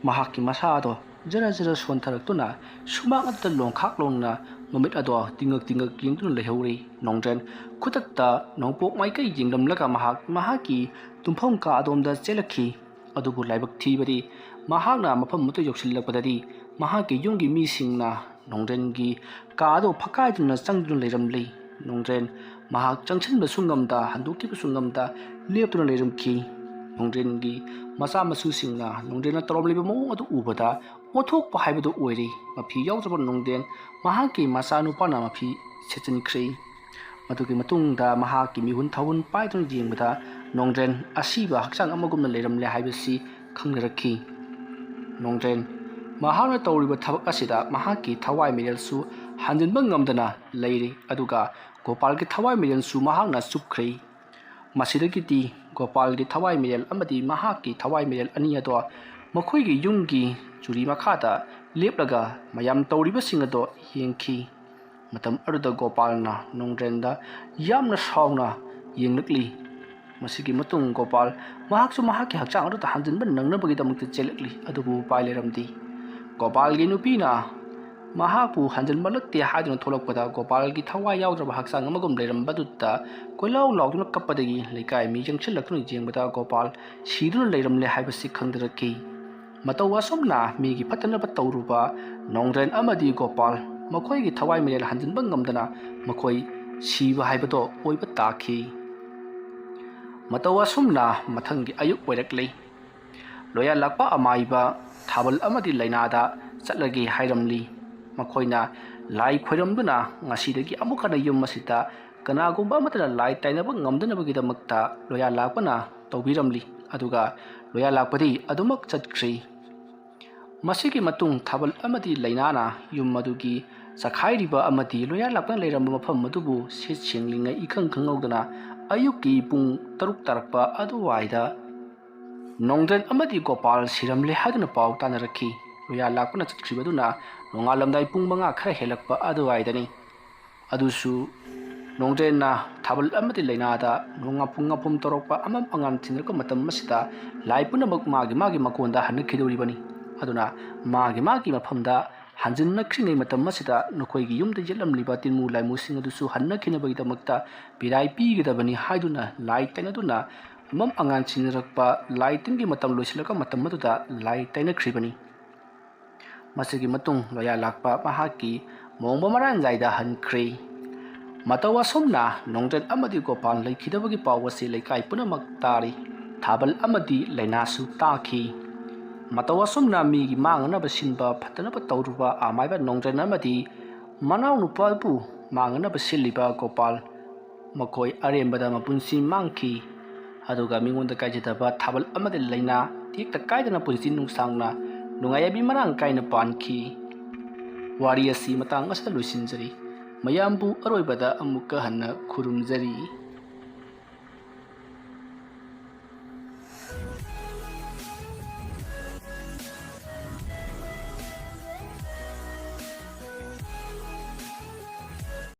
ꯃꯍꯥꯛꯀꯤ ꯃꯁꯥ ꯑꯗꯣ ꯖꯔ ꯖꯔ ꯁꯣꯟꯊꯔꯛꯇꯨꯅ ꯁꯨꯃꯥꯡ ꯑꯗꯨꯗ ꯂꯣꯡꯈꯥꯛ ꯂꯣꯡꯅ ꯃꯃꯤꯠ ꯑꯗꯣ ꯇꯤꯡꯉꯛ ꯇꯤꯡꯉꯛ ꯌꯦꯡꯗꯨꯅ ꯂꯩꯍꯧꯔꯤ꯫ ꯅꯣꯡꯗ꯭ꯔꯦꯟ ꯈꯨꯗꯛꯇ ꯅꯣꯡꯄꯣꯛ ꯃꯥꯏꯀꯩ ꯌꯦꯡꯂꯝꯂꯒ ꯃꯍꯥꯛ ꯃꯍꯥꯛꯀꯤ ꯇꯨꯝꯐꯝ ꯀꯥ ꯑꯗꯣꯝꯗ ꯆꯦꯜꯂꯛꯈꯤ꯫ ꯑꯗꯨꯕꯨ ꯂꯥꯏꯕꯛ ꯊꯤꯕꯗꯤ ꯃꯍꯥꯛꯅ ꯃꯐꯝ ꯑꯗꯨ ꯌꯧꯁꯤꯜꯂꯛꯄꯗꯗꯤ ꯃꯍꯥꯛꯀꯤ ꯌꯨꯝꯒꯤ ꯃꯤꯁꯤꯡꯅ ꯅꯣꯡꯗ꯭ꯔꯦꯟꯒꯤ ꯀꯥ ꯑꯗꯨ ꯐꯛꯀꯥꯏꯗꯨꯅ ꯆꯪꯗꯨꯅ ꯂꯩꯔꯝꯂꯤ꯫ ꯅꯣꯡꯗ꯭ꯔꯦꯟ ꯃꯍꯥꯛ ꯆꯪꯁꯤꯟꯕꯁꯨ ꯉꯝꯗ, ꯍꯟꯗꯣꯛꯈꯤꯕꯁꯨ ꯉꯝꯗ ꯂꯦꯞꯇꯨꯅ ꯂꯩꯔꯝꯈꯤ꯫ ꯅꯣꯡꯗ꯭ꯔꯦꯟꯒꯤ ꯃꯆꯥ ꯃꯁꯨꯁꯤꯡꯅ ꯅꯣꯡꯗ꯭ꯔꯦꯟꯅ ꯇꯧꯔꯝꯂꯤꯕ ꯃꯑꯣꯡ ꯑꯗꯨ ꯎꯕꯗ ꯑꯣꯟꯊꯣꯛꯄ ꯍꯥꯏꯕꯗꯨ ꯑꯣꯏꯔꯦ꯫ ꯃꯐꯤ ꯌꯥꯎꯗ꯭ꯔꯕ ꯅꯣꯡꯗ꯭ꯔꯦꯟ ꯃꯍꯥꯛꯀꯤ ꯃꯆꯥꯅꯨꯄꯥꯅ ꯃꯐꯤ ꯁꯦꯠꯆꯤꯟꯈ꯭ꯔꯦ꯫ ꯃꯗꯨꯒꯤ ꯃꯇꯨꯡꯗ ꯃꯍꯥꯛꯀꯤ ꯃꯤꯍꯨꯟ ꯊꯥꯍꯨꯟ ꯄꯥꯏꯗꯨꯅ ꯌꯦꯡꯕꯗ ꯅꯣꯡꯗ꯭ꯔꯦꯟ ꯑꯁꯤꯕ ꯍꯛꯆꯥꯡ ꯑꯃꯒꯨꯝꯅ ꯂꯩꯔꯝꯂꯦ ꯍꯥꯏꯕꯁꯤ ꯈꯪꯅꯔꯛꯈꯤ꯫ ꯅꯣꯡꯗ꯭ꯔꯦꯟ ꯃꯍꯥꯛꯅ ꯇꯧꯔꯤꯕ ꯊꯕꯛ ꯑꯁꯤꯗ ꯃꯍꯥꯛꯀꯤ ꯊꯋꯥꯏ ꯃꯤꯔꯦꯜꯁꯨ ꯍꯟꯖꯤꯟꯕ ꯉꯝꯗꯅ ꯂꯩꯔꯤ, ꯑꯗꯨꯒ ꯒꯣꯄꯥꯜꯒꯤ ꯊꯋꯥꯏ ꯃꯤꯔꯦꯜꯁꯨ ꯃꯍꯥꯛꯅ ꯆꯨꯞꯈ꯭ꯔꯦ꯫ ꯃꯁꯤꯗꯒꯤꯗꯤ ꯒꯣꯄꯥꯜꯒꯤ ꯊꯋꯥꯏ ꯃꯤꯔꯦꯜ ꯑꯃꯗꯤ ꯃꯍꯥꯛꯀꯤ ꯊꯋꯥꯏ ꯃꯤꯔꯦꯜ ꯑꯅꯤ ꯑꯗꯣ ꯃꯈꯣꯏꯒꯤ ꯌꯨꯝꯒꯤ ꯆꯨꯔꯤ ꯃꯈꯥꯗ ꯂꯦꯞꯂꯒ ꯃꯌꯥꯝ ꯇꯧꯔꯤꯕꯁꯤꯡ ꯑꯗꯣ ꯌꯦꯡꯈꯤ꯫ ꯃꯇꯝ ꯑꯗꯨꯗ ꯒꯣꯄꯥꯜꯅ ꯅꯣꯡꯗ꯭ꯔꯦꯟꯗ ꯌꯥꯝꯅ ꯁꯥꯎꯅ ꯌꯦꯡꯂꯛꯂꯤ꯫ ꯃꯁꯤꯒꯤ ꯃꯇꯨꯡ ꯒꯣꯄꯥꯜ ꯃꯍꯥꯛꯁꯨ ꯃꯍꯥꯛꯀꯤ ꯍꯛꯆꯥꯡ ꯑꯗꯨꯗ ꯍꯟꯖꯤꯟꯕ ꯅꯪꯅꯕꯒꯤꯗꯃꯛꯇ ꯆꯦꯜꯂꯛꯂꯤ, ꯑꯗꯨꯕꯨ ꯎꯄꯥꯏ ꯂꯩꯔꯝꯗꯦ꯫ ꯒꯣꯄꯥꯜꯒꯤ ꯅꯨꯄꯤꯅ ꯃꯍꯥꯛꯄꯨ ꯍꯟꯖꯤꯟꯕꯂꯛꯇꯦ ꯍꯥꯏꯗꯨꯅ ꯊꯣꯛꯂꯛꯄꯗ ꯒꯣꯄꯥꯜꯒꯤ ꯊꯋꯥꯏ ꯌꯥꯎꯗ꯭ꯔꯕ ꯍꯛꯆꯥꯡ ꯑꯃꯒꯨꯝ ꯂꯩꯔꯝꯕꯗꯨꯗ ꯀꯣꯏꯂꯥꯎ ꯂꯥꯎꯗꯨꯅ ꯀꯞꯄꯗꯒꯤ ꯂꯩꯀꯥꯏ ꯃꯤ ꯆꯪꯁꯤꯜꯂꯛꯇꯨꯅ ꯌꯦꯡꯕꯗ ꯒꯣꯄꯥꯜ ꯁꯤꯗꯨꯅ ꯂꯩꯔꯝꯂꯦ ꯍꯥꯏꯕꯁꯤ ꯈꯪꯅꯔꯛꯈꯤ꯫ ꯃꯇꯧ ꯑꯁꯨꯝꯅ ꯃꯤꯒꯤ ꯐꯠꯇꯅꯕ ꯇꯧꯔꯨꯕ ꯅꯣꯡꯗ꯭ꯔꯦꯟ ꯑꯃꯗꯤ ꯒꯣꯄꯥꯜ ꯃꯈꯣꯏꯒꯤ ꯊꯋꯥꯏ ꯃꯤꯔꯦꯜ ꯍꯟꯖꯤꯟꯕ ꯉꯝꯗꯅ ꯃꯈꯣꯏ ꯁꯤꯕ ꯍꯥꯏꯕꯗꯣ ꯑꯣꯏꯕ ꯇꯥꯈꯤ꯫ ꯃꯇꯧ ꯑꯁꯨꯝꯅ ꯃꯊꯪꯒꯤ ꯑꯌꯨꯛ ꯑꯣꯏꯔꯛꯂꯤ꯫ ꯂꯣꯌꯥ ꯂꯥꯛꯄ ꯑꯃꯥꯏꯕ ꯊꯥꯕꯜ ꯑꯃꯗꯤ ꯂꯥꯏꯅꯥꯗ ꯆꯠꯂꯒꯦ ꯍꯥꯏꯔꯝꯂꯤ꯫ ꯃꯈꯣꯏꯅ ꯂꯥꯏ ꯈꯣꯏꯔꯝꯗꯨꯅ ꯉꯁꯤꯗꯒꯤ ꯑꯃꯨꯛ ꯍꯟꯅ ꯌꯨꯝ ꯑꯁꯤꯗ ꯀꯅꯥꯒꯨꯝꯕ ꯑꯃꯠꯇꯅ ꯂꯥꯏ ꯇꯥꯏꯅꯕ ꯉꯝꯗꯅꯕꯒꯤꯗꯃꯛꯇ ꯂꯣꯌꯥ ꯂꯥꯛꯄꯅ ꯇꯧꯕꯤꯔꯝꯂꯤ꯫ ꯑꯗꯨꯒ ꯂꯣꯌꯥ ꯂꯥꯛꯄꯗꯤ ꯑꯗꯨꯃꯛ ꯆꯠꯈ꯭ꯔꯤ꯫ ꯃꯁꯤꯒꯤ ꯃꯇꯨꯡ ꯊꯥꯕꯜ ꯑꯃꯗꯤ ꯂꯩꯅꯥꯅ ꯌꯨꯝ ꯑꯗꯨꯒꯤ ꯆꯈꯥꯏꯔꯤꯕ ꯑꯃꯗꯤ ꯂꯣꯌꯥ ꯂꯥꯛꯄꯅ ꯂꯩꯔꯝꯕ ꯃꯐꯝ ꯑꯗꯨꯕꯨ ꯁꯤꯠ ꯁꯦꯡꯂꯤꯉꯩ ꯏꯈꯪ ꯈꯪꯍꯧꯗꯅ ꯑꯌꯨꯛꯀꯤ ꯄꯨꯡ ꯇꯔꯨꯛ ꯇꯥꯔꯛꯄ ꯑꯗꯨꯋꯥꯏꯗ ꯅꯣꯡꯗ꯭ꯔꯦꯟ ꯑꯃꯗꯤ ꯒꯣꯄꯥꯜ ꯁꯤꯔꯝꯂꯦ ꯍꯥꯏꯗꯨꯅ ꯄꯥꯎ ꯇꯥꯅꯔꯛꯈꯤ꯫ ꯂꯣꯌꯥ ꯂꯥꯛꯄꯅ ꯆꯠꯈ꯭ꯔꯤꯕꯗꯨꯅ ꯅꯣꯡꯉꯥꯜꯂꯝꯗꯥꯏ ꯄꯨꯡ ꯃꯉꯥ ꯈꯔ ꯍꯦꯜꯂꯛꯄ ꯑꯗꯨꯋꯥꯏꯗꯅꯤ꯫ ꯑꯗꯨꯁꯨ ꯅꯣꯡꯗ꯭ꯔꯦꯟꯅ ꯊꯥꯕꯜ ꯑꯃꯗꯤ ꯂꯩꯅꯥꯗ ꯅꯣꯡꯉꯥꯐꯨ ꯉꯥꯐꯨꯝ ꯇꯧꯔꯛꯄ ꯑꯃꯝ ꯑꯉꯥꯟ ꯊꯤꯟꯅꯔꯛꯄ ꯃꯇꯝ ꯑꯁꯤꯗ ꯂꯥꯏ ꯄꯨꯝꯅꯃꯛ ꯃꯥꯒꯤ ꯃꯥꯒꯤ ꯃꯀꯣꯟꯗ ꯍꯟꯅꯈꯤꯗꯧꯔꯤꯕꯅꯤ꯫ ꯑꯗꯨꯅ ꯃꯥꯒꯤ ꯃꯥꯒꯤ ꯃꯐꯝꯗ ꯍꯟꯖꯤꯟꯅꯈ꯭ꯔꯤꯉꯩ ꯃꯇꯝ ꯑꯁꯤꯗ ꯅꯈꯣꯏꯒꯤ ꯌꯨꯝꯗ ꯌꯦꯠꯂꯝꯂꯤꯕ ꯇꯤꯟꯃꯨ ꯂꯥꯏꯃꯨꯁꯤꯡ ꯑꯗꯨꯁꯨ ꯍꯟꯅꯈꯤꯅꯕꯒꯤꯗꯃꯛꯇ ꯕꯤꯗꯥꯏ ꯄꯤꯒꯗꯕꯅꯤ ꯍꯥꯏꯗꯨꯅ ꯂꯥꯏ ꯇꯩꯅꯗꯨꯅ ꯑꯃꯝ ꯑꯉꯥꯟ ꯁꯤꯟꯅꯔꯛꯄ ꯂꯥꯏ ꯇꯤꯟꯒꯤ ꯃꯇꯝ ꯂꯣꯏꯁꯤꯜꯂꯛꯄ ꯃꯇꯝ ꯑꯗꯨꯗ ꯂꯥꯏ ꯇꯩꯅꯈ꯭ꯔꯤꯕꯅꯤ꯫ ꯃꯁꯤꯒꯤ ꯃꯇꯨꯡ ꯂꯣꯌꯥ ꯂꯥꯛꯄ ꯃꯍꯥꯛꯀꯤ ꯃꯣꯡꯕ ꯃꯔꯥꯟꯖꯥꯏꯗ ꯍꯟꯈ꯭ꯔꯦ꯫ ꯃꯇꯧ ꯑꯁꯨꯝꯅ ꯅꯣꯡꯗ꯭ꯔꯦꯟ ꯑꯃꯗꯤ ꯒꯣꯄꯥꯜ ꯂꯩꯈꯤꯗꯕꯒꯤ ꯄꯥꯎ ꯑꯁꯤ ꯂꯩꯀꯥꯏ ꯄꯨꯝꯅꯃꯛ ꯇꯥꯔꯤ꯫ ꯊꯥꯕꯜ ꯑꯃꯗꯤ ꯂꯩꯅꯥꯁꯨ ꯇꯥꯈꯤ꯫ ꯃꯇꯧ ꯑꯁꯨꯝꯅ ꯃꯤꯒꯤ ꯃꯥꯡꯅꯅꯕ ꯁꯤꯟꯕ ꯐꯠꯇꯅꯕ ꯇꯧꯔꯨꯕ ꯑꯃꯥꯏꯕ ꯅꯣꯡꯗ꯭ꯔꯦꯟ ꯑꯃꯗꯤ ꯃꯅꯥꯎꯅꯨꯄꯥꯕꯨ ꯃꯥꯡꯅꯅꯕ ꯁꯤꯜꯂꯤꯕ ꯒꯣꯄꯥꯜ ꯃꯈꯣꯏ ꯑꯔꯦꯝꯕꯗ ꯃꯄꯨꯟꯁꯤ ꯃꯥꯡꯈꯤ꯫ ꯑꯗꯨꯒ ꯃꯤꯉꯣꯟꯗ ꯀꯥꯏꯖꯗꯕ ꯊꯥꯕꯜ ꯑꯃꯗꯤ ꯂꯩꯅꯥ ꯇꯦꯛꯇ ꯀꯥꯏꯗꯅ ꯄꯨꯟꯁꯤ ꯅꯨꯡꯁꯥꯡꯅ ꯅꯨꯡꯉꯥꯏ ꯌꯥꯏꯕꯤ ꯃꯔꯥꯡ ꯀꯥꯏꯅ ꯄꯥꯟꯈꯤ꯫ ꯋꯥꯔꯤ ꯑꯁꯤ ꯃꯇꯥꯡ ꯑꯁꯤꯗ ꯂꯣꯏꯁꯤꯟꯖꯔꯤ꯫ ꯃꯌꯥꯝꯕꯨ ꯑꯔꯣꯏꯕꯗ ꯑꯃꯨꯛꯀ ꯍꯟꯅ ꯈꯨꯔꯨꯝꯖꯔꯤ꯫